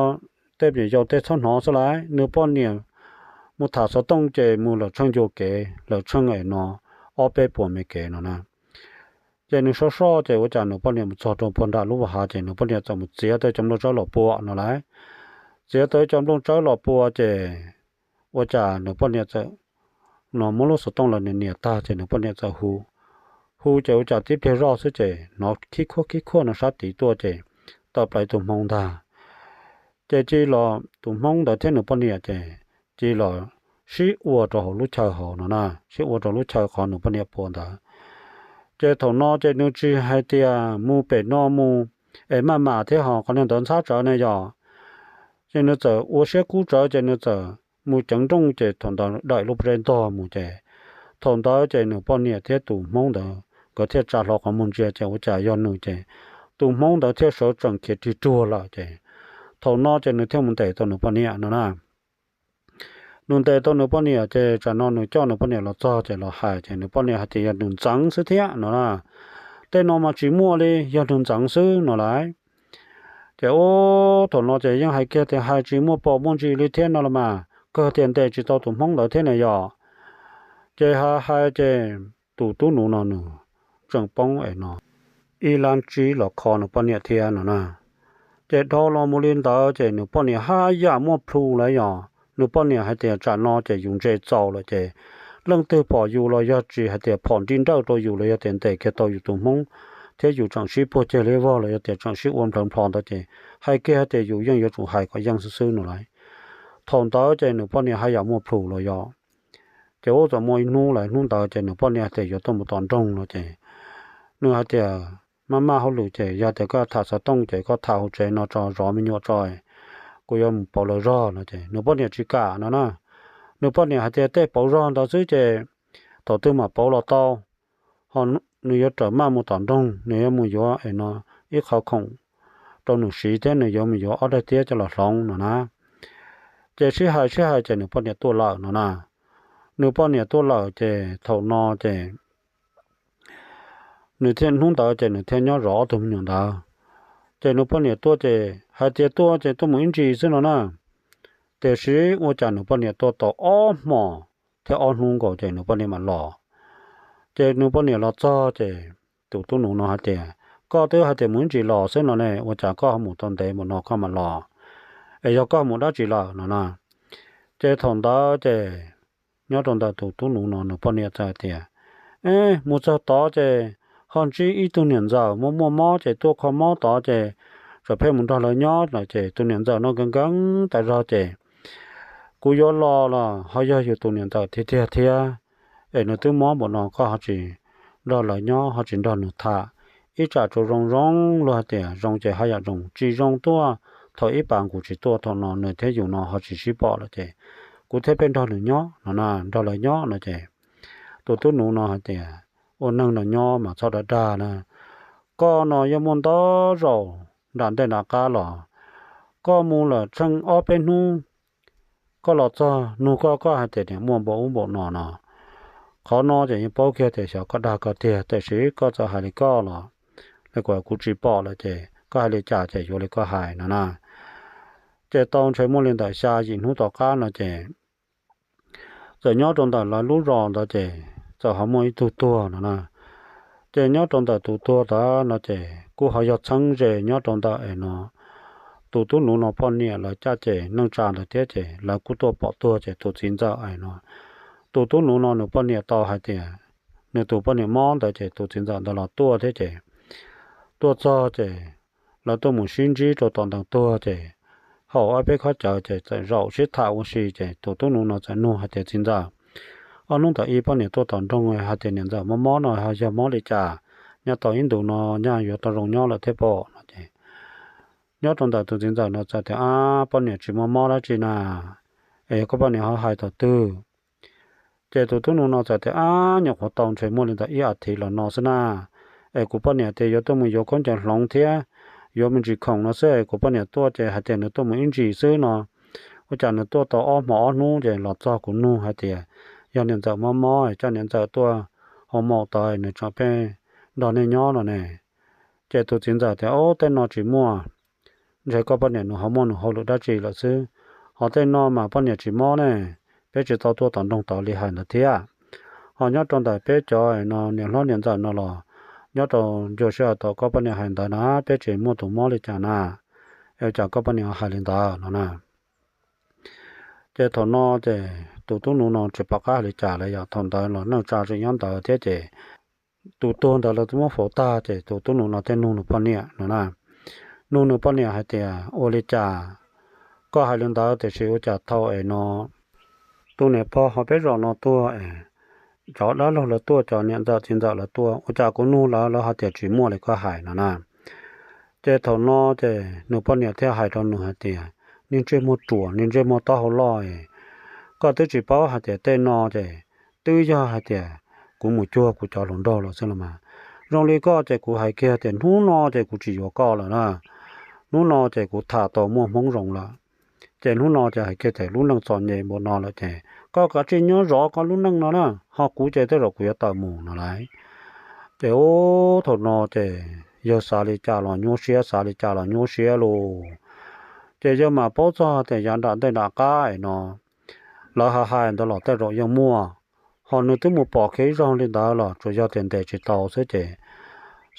tej me nyuam yaus tej txhob hnov xwb lawm. Nws poj niam mus tham xov tooj ces mus lawm tsheej ncua kev, lawm tsheej es no ob peb puas mev kev no na. Ces nws soj soj ces ua cas nws poj niam mus txog rau puag nram lub vos hav ces nws poj niam txawm mus txiav tau cov nplooj tsawb los pua no lawm. Txiav tau cov nplooj tsawb los pua ces ua cas nws poj niam txawm no muab lub xov tooj los nias nias tag ces nws poj niam txawm hu. Hu ces ua cas tib pliag zoj xwb ces hnov khib khuab khib khuab no sab tid tuaj ces tawm plaws tus hmoov ntag. Ces cia los tus hmoob ntawd thiab nws poj niam ces cia los sib ua rau hauv lub chaw hauv no na, sib ua rau lub chaw qhov nws poj niam puas ntawd. Ces thaum no ces nws tsis hais tias mus pem no mus es maj mam thiab ho qhov niag ntawd ntxhab tsawv ne yog, ces nws txawm ua siab kub tsawv ces nws txawm mus ceev nrooj ces thaum ntawd daim lub pob zeb ntog mus ces thaum ntawd ces nws poj niam thiab tus hmoob ntawd nkawd thiaj tsa hlo qhov muag ntsia ces ua cas yog nws ces tus hmoob ntawd thiaj sawv tsees khiav rig ruag lawm ces thaum no ces nws thiaj mus ntes tau nws poj niam no na. Nws ntes tau nws poj niam ces tsam no nws coj nws poj niam los txog ces los hais ces nws poj niam hais tias yog nws ntxeev xwb thiab no na. Tej no mas tsis muaj li, yog nws ntxeev xwb no lauj. Ces ub thaum no ces yeej hais kiag tias hais tsis muaj pom muaj ntsis li thiab no los mas kawg tias ntes tsis tau tus hmoob ntawd thiab ne yog. Ces hais hais ces tus tub nuv no nws tseem poob es no ib lab tsib los kho nws poj niam thiab no na. Ces dhau los mus li ntawd ces nws poj niam haj yam muaj plhu lawm yog, nws poj niam hais tias tsam no ces yus ntse txaus lawm ces leej twg pom yus los yog tsis hais tias phom nri nrawj rau yus los yog tias ntes kiag tau yus tus hmoob thiab yus tseem sib puag ceg li vog los yog tias tseem sib ua nplhawv nplho ntawd ces hais kiag hais tias yus yeej yuav tsum hais kom yeej xwb xwb no lauj. Thaum ntawd ces nws poj niam haj yam muaj plhu los yog. Ces ub txawm muaj ib hnub lawm, hnub ntawd ces nws poj niam hais tias yuav tuaj mus tom nroog no ces nws hais tias maj maj hauj lwm ces yog tias koj tham xov tooj ces koj tham hauv tsev no tso, zov me nyuam tso, kuv yuav mus pauv lawv zog no ces nws poj niam tsis kam no na. Nws poj niam hais tias tej pauv zog ntawd xwb ces thaum twg mam pauv los tau, ho nws yuav rawm maj mus tom nroog, nws yuav mus yuav es no ib qho khoom rau nws siv thiab nws yuav mus yuav ob daim tiab coj los hloov no na. Ces sib hais sib hais ces nws poj niam tuaj lawm no na. Nws poj niam tuaj lawm ces thaum no ces nws thiaj, hnub ntawd ces nws thiaj nyob zov ob tug me nyuam ntawd. Ces nws poj niam tuaj ces hais tias tuaj ces tuaj mus ib ntsis xwb no na. Tiam sis ua cas nws poj niam tuaj tau ob hmos thiab ob hnub nkaus ces nws poj niam mam los. Ces nws poj niam los txog ces tus tub nuv no hais tias koj twb hais tias mus ib ntsis los xwb no ne, ua cas koj ho mus tau ntev mus no koj mam los? Es yog koj mus dab tsi lawm no na? Ces thaum ntawd ces nyob rau ntawm tus tub nuv no nws poj niam txawm hais tias mus txog tod ces ho ntsib ib tug niam ntxawm muaj muaj mob ces tuaj kho mob tod ces txawm pheej mus nrog lawv nyob no ces tus niam ntxawm no nkees nkees tas zog ces kuv yuav los los ho yog yus tus niam ntxawm tiag tiag thiab, es nws twb mob npaum no koj ho tsis nrog lawv nyob ho tsis nrog nws tham, ib tsam tsuas zoo zoo luag hais tias zoo ces haj yam zoo, tsis zoo tuaj thaum ib pas nkaus tsis tuaj thaum no nws thiab yus no ho tsis sib pom lawm ces kuv thiaj pheej nrog nws nyob no na, nrog lawv nyob no ces tus tub nuv no hais tias ua neeg no nyob mas txhob dag dag na, koj no yeej muaj ntau zaus nram ntej nram qab los, koj mus lawm tsheej ob peb hnub koj los txog nug koj, koj hais tias niam muaj npaum ub npaum no no. Qhov no ces yeej paub kiag tias xyov koj dag koj tiag, tiam sis koj txawm hais li koj los, li kuv tsis pom lawm ces koj hais li cas ces yuav li koj hais no na. Ces tau ntshe muaj li ntawm xya yim hnub tom qab no ces txawm nyob rau ntawm lawv lub zos ntawd ces txawm ho muaj ib tug tuag no na. Ces nyob rau ntawm tus tuag ntawd no ces kuj ho yog txheeb ze nyob rau ntawm es no tus tub nuv no poj niam lawv caj ces neej tsa ntawd thiab ces lawv kuj tuaj pom tuag ces tus txiv ntxawm es no, tus tub nuv no nws poj niam tau hais tias nws tus poj niam mob ntawd ces tus txiv ntxawm ntawd los tuaj thiab ces tuaj txog ces lawv tuaj mus sib ntsib rau tom ntawd tuag ces haum ob peb khob cawv ces txawm zaum sib tham ua si ces tus tub nuv no txawm nug hais tias txiv ntxawm, ob hnub ntawd ib poj niam tuaj tom nroog hais tias niam ntxawm mob mob no ho yog mob li cas, nyob tau ib ntus no nyaj yuav tau zoo nyob lawm thiab pom no ces nyob rau ntawm tus txiv ntxawm no txawm tias ab poj niam tsis mob mob dab tsi na, es yog koj poj niam ho hais thaum twg? Ces tus tub nuv no txawm tias ab nyuam qhuav tau ntshe muaj li ntawm ib as thiv los no xwb na, es kuv poj niam tias yuav tuaj mus yuav khaub ncaws hloov thiab yuav me ntsis khoom no xwb es kuv poj niam tuaj ces hais tias nws tuaj mus ib ntsis xwb no, ua cas nws tuaj tau ob hmo ob hnub ces los txog kuv nug hais tias yog niam ntxawm mob mob coj niam ntxawm tuaj hoo maum tod nws tseem pheej nrog nej nyob no ne. Ces tus txiv ntxawm tias ob tej no tsis muaj, ntshe koj poj niam nws ho muaj nws hauj lwm dab tsi lawm xwb, ho tej no mas poj niam tsis mob ne, peb tsis tau tuaj tom nroog tod li hais ntawd thiab. Ho nyob rau ntawm peb cov no niam hlob niam ntxawm no los nyob rau ncua sij hawm thaum koj poj niam hais ntawd na peb tsis muaj tus mob li cas na, es ua cas koj poj niam hais li ntawd no na. Ces thaum no ces tus tub nuv no tsis pom qab hais li cas lawm yog thaum ntawd los neej tsa tseem nyob ntawd thiab ces tus tuag ntawd lawv twb muab faus tag ces tus tub nuv no thiaj nug nws poj niam no na, nug nws poj niam hais tias, Ua li cas koj hais li ntawd, tiam sis ua cas thaum es no tus niam pog hauv peb zos no tuag, cov dab laug lawv tuaj, cov niam ntxawm txiv ntxawm lawv tuaj, ua cas kuv nug lawv, lawv hais tias tsis muaj li koj hais no na? Ces thaum no ces nws poj niam thiaj hais rau nws hais tias, Niag ntsej muag ruam, niag ntsej muag taub hau loj, koj twb tsis paub hais tias tej no ces twb yog hais tias kuv mus cuag kuv cov hluas nraug lawm xwb los mas. Zoo li koj ces kuv hais kiag tias hnub no ces kuv tsis yuav koj lawm na. Hnub no ces kuv tham tau muaj hmoob zoo lawm, ces hnub no ces hais kiag tias lub neej txom nyem npaum no lawm ces koj kav tsij nyob zov koj lub neej no na, ho kuv ces tej zaum kuv yuav tawm mus no lauj. Ces ub, thaum no ces yawg xav li cas los nyuaj siab, xav li cas los nyuaj siab lauj. Ces yawg mam paub txog tias yav nram ntej nram qab es no lawv hais hais ntawd los tej zaum yeej muaj, ho nws twb mus pom kev ib zaug li ntawd los tsuas yog tias ntes tsis tau xwb ces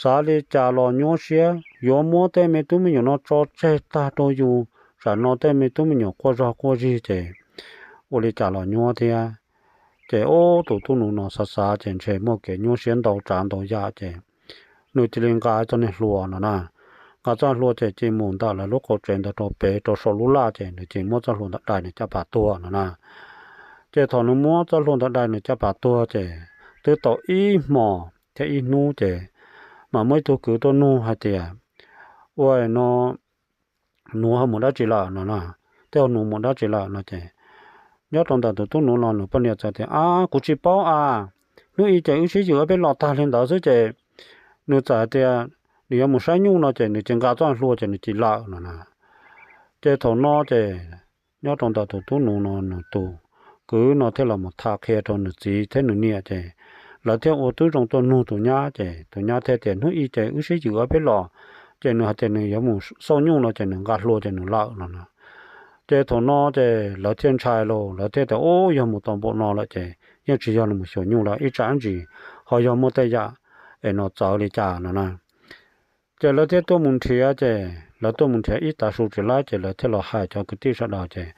xav li cas los nyuaj siab, yuav muab tej me tub me nyuam no tso tseg tag rau yus, tsam no tej me tub me nyuam quaj zog quaj zig ces ua li cas los nyuaj thiab. Ces ub, tus tub nuv no xav xav ces ntshe muaj kev nyuaj siab ntau tsav ntau yam ces nws cia li nqa txoj niag hlua no na. Nqa txoj hlua ces cia li mus ntawm lawv lub qau tsev ntawd rau pem rau saum lub laj ces nws cia li muab txoj hlua ntawd dai nws caj pas tuag no na. Ces thaum nws muab txoj hlua ntawd dai nws caj pas tuag ces twb tau ib hmos thiab ib hnub ces mam muaj ib tug kwv tuaj nug hais tias, Ua no nuv ho mus dab tsi lawm no na? Tej ho nuv mus dab tsi lawm no ces nyob rau ntawm tus tub nuv no nws poj niam txawm tias, Ab, kuv tsis paub a, hnub i ces wb sib yws ob peb los tag li ntawd xwb ces nws txawm hais tias nws yuav mus saib nyuj no ces nws cia li nqa txoj hlua ces nws cia li lawm no na. Ces thaum no ces nyob rau ntawm tus tub nuv no nws tus kwv no thiaj los mus tham qhia rau nws txiv thiab nws niam ces lawv thiaj ua tib zoo tuaj nug tus nyab ces tus nyab thiaj tias, Hnub i ces wb sib yws ob peb los, ces nws hais tias nws yuav mus xauj nyuj no ces nws nqa hlua ces nws lawm no na. Ces thaum no ces lawv thiaj ntshai lauj, lawv thiaj tias, Ub, yog mus tau npaum no lawm ces yeej tsis yog nws mus xyuas nyuj lawm, ib tsam ntsis ho yog muaj tej yam es no txawv li cas no na. Ces lawv thiaj tuaj mus nrhiav, ces lawv tuaj mus nrhiav ib tav su tsis lab ces lawv thiaj los hais cov kwv tij sawv daws ces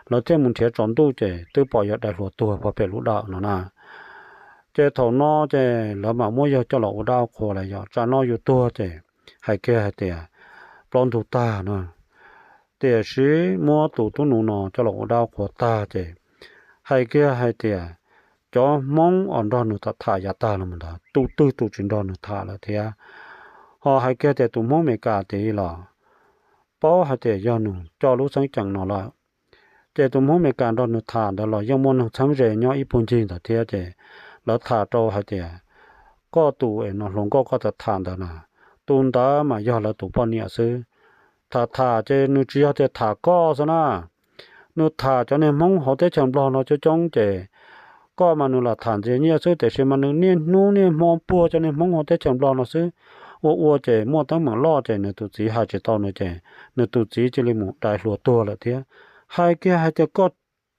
lawv thiaj mus nrhiav tsaus ntuj ces twb pom yawg dai hlua tuag pem lub dawm no na. Ces thaum no ces lawv mam muab yawg coj los ua dab qhua lawm, yog tsam no yus tuag ces hais kiag hais tias plaub ntug tag no. Tiam sis muab tus tub nuv no coj los ua dab qhua tag ces hais kiag hais tias cov hmoob uas nrog nws tham tham yav tag los mus ntawd tus twg tus tsis nrog nws tham lawm thiab. Ho hais kiag tias tus hmoob Amelikas tid los paub hais tias yog nws coj lub xeeb ceem no lawm. Ces tus hmoob Amelikas nrog nws tham ntawd los yeej muaj neeg txheeb ze nyob ib puag ncig ntawd thiab ces lawv tham rau hais tias koj tus es no hluas nkauj koj tham tham ntawd na, tus ntawd mas yog lawv tus poj niam xwb. Tham tham ces nws tsis yog tias tham koj xwb na, nws tham cov niag hmoob hauv teb chaws Nplog no coob coob ces koj mas nws lam tham ntxias nyiaj xwb tiam sis mas nws niaj hnub niaj hmo puag cov niag hmoob hauv teb chaws Nplog no xwb. Ua ua ces muaj teeb meem loj ces nws tus txiv hais tsis tau nws ces nws tus txiv cia li mus dai hlua tuag lawm thiab. Hais kiag hais tias koj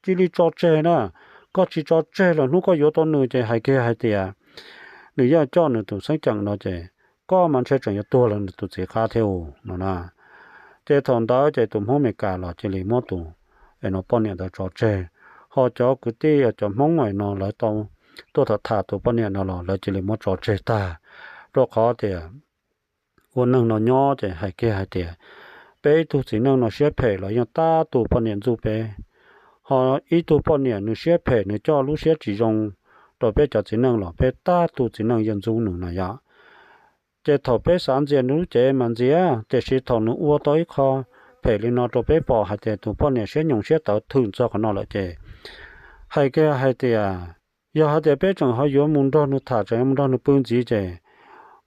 cia li tso tseg na, koj tsis tso tseg lawm hnub koj yuav tau nws ces hais kiag hais tias nws yeej coj nws tus xeeb ceem no ces koj mas ntshe tseem yuav tuag lawm nws tus txiv qab thiab no na. Ces thaum ntawd ces tus hmoob Amelikas los cia li muab tus es no poj niam ntawd tso tseg, ho cov kwv tij cov hmoob es no lawv tau tuaj tham tham tus poj niam no los lawv cia li muab tso tseg tag, rau qhov tias ua neeg no nyob ces hais kiag hais tias peb ib tug txiv neej no siab phem los yeej tab tus poj niam ntxub peb, ho ib tug poj niam nws siab phem nws coj lub siab tsis zoo rau peb cov txiv neej los peb tab tus txiv neej yeej ntxub nws no yom. Ces thaum peb xav ntxias nws lub cev mas ntxias, tiam sis thaum nws ua tau ib qho phem li no rau peb pom hais tias tus poj niam siab nyoos siab tawv thwm txog qhov no lawm ces hais kiag hais tias yog hais tias peb tseem ho yuav mus nrog nws tham, tseem yuav mus nrog nws pw ntxiv ces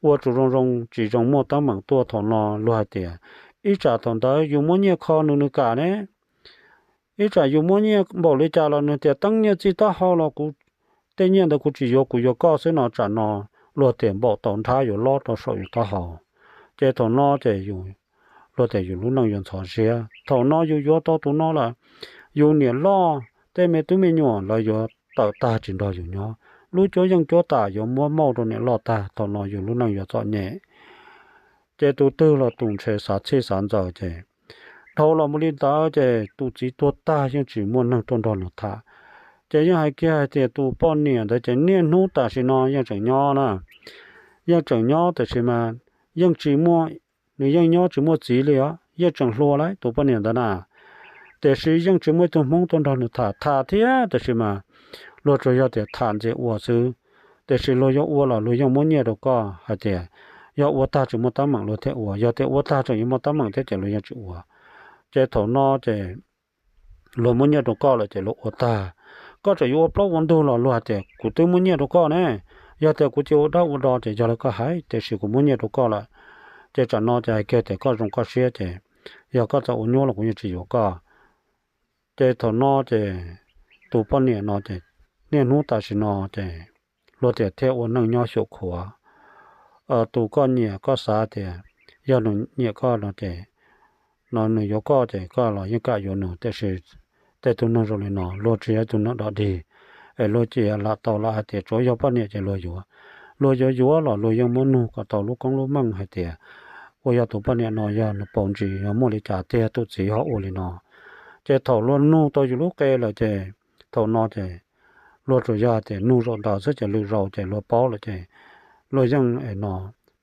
ua tsis zoo zoo tsis zoo muaj teeb meem tuaj thaum no luag hais tias ib tsam thaum ntawd yus muab nyiaj kho nws nws kam ne, ib tsam yus muab nyiaj npaum li cas los nws tias teeb nyiaj txij taub hau los kuv tej nyiaj ntawd kuv tsis yuav, kuv yuav koj xwb no tsam no luag tias npaum tau nrhab yuav lob rau saum yus taub hau. Ces thaum no ces yus luag tias yus lub neej yuav ntxhov siab. Thaum no yus yuav tau tus no lawm, yus niam loj tej me tub me nyuam lawv yuav tawm tag tsis nrog yus nyob, lub cuab yeej cuab tam yuav muab mauj rau niam loj tag, thaum no yus lub neej yuav txom nyem. Ces tus twg los tus ntshe xav txhij xav ntxaws ces dhau los mus li ntawd ces tus txiv tuag tag yeej tsis muaj neeg tuaj nrog nws tham. Ces yeej hais kiag hais tias tus poj niam ntawd ces niaj hnub tam sim no yeej tseem nyob na, yeej tseem nyob tiam sis mas yeej tsis muaj nws yeej nyob tsis muaj txiv li os, yeej tseem hluas lawm tus poj niam ntawd na. Tiam sis yeej tsis muaj ib tug Hmoob tuaj nrog nws tham, tham thiab tiam sis mas luag tsuas yog tias tham ntxias ua xwb. Tiam sis luag yuav ua los luag yeej muab nyiaj rau koj hais tias yog ua tag tsis muaj teeb meem luag thiaj ua, yog tias ua tag tseem yuav muaj teeb meem thiab ces luag yeej tsis ua. Ces thaum no ces luag muab nyiaj rau koj lawm ces luag ua tag. Koj tseem yuav ua plaub ua ntug los luag hais tias kuv twb muab nyiaj rau koj ne, yog tias kuv cia ua dab ua do ces yog li koj hais, tiam sis kuv muab nyiaj rau koj lawm. Ces tsam no ces hais kiag tias koj zoo koj siab ces yog koj txawm ua nyuab los kuv yeej tsis yuav koj. Ces thaum no ces tus poj niam no ces niaj hnub tam sim no ces luag tias thiaj ua neej nyob xyum khuav. Tus koj nyiam koj xav tias yog nws nyiam koj no ces no nws yuav koj ces koj los yeej kam yuav nws, tiam sis tej tug neeg zoo li no luag tsis yog tus neeg dog dig, es luag cia lam tau lam hais tias tsuav yog poj niam ces luag yuav. Luag yuav yuav los luag yeej muab nug kom tau lub koob lub meej hais tias ua yog tus poj niam no yog nws paus ntsis yog muaj li cas tiag tus txiv ho ua li no. Ces thaum luag nug tau yus lub qe lawm ces thaum no ces luag tsuas yog hais tias nug zaum ntawd xwb ces lwm zaus ces luag paub lawm ces luag yeej no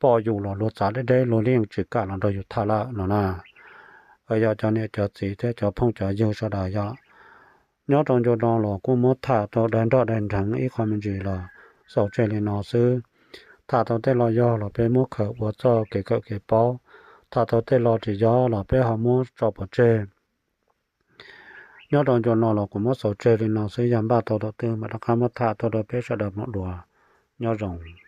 pom yus los luag txav deb deb, luag yeej tsis kam los nrog yus tham lawm no na. Yog cov niam cov txiv thiab cov phooj cov ywg sawv daws yog nyob rau ncua no los kuj muab tham tau daig nroj daig nrheev ib qho me ntsis los xaus tseg li no xwb. Tham tau tej lo yog los peb muab khaws ua txoj kev kawm kev paub, tham tau tej lo tsis yog los peb ho muab tso pov tseg. Nyob rau ncua no los kuv muab xaus tseg li no xwb, yog npaj tau thaum twg mam rov qab muab tham tuaj rau peb sawv daws mloog dua. Nyob zoo.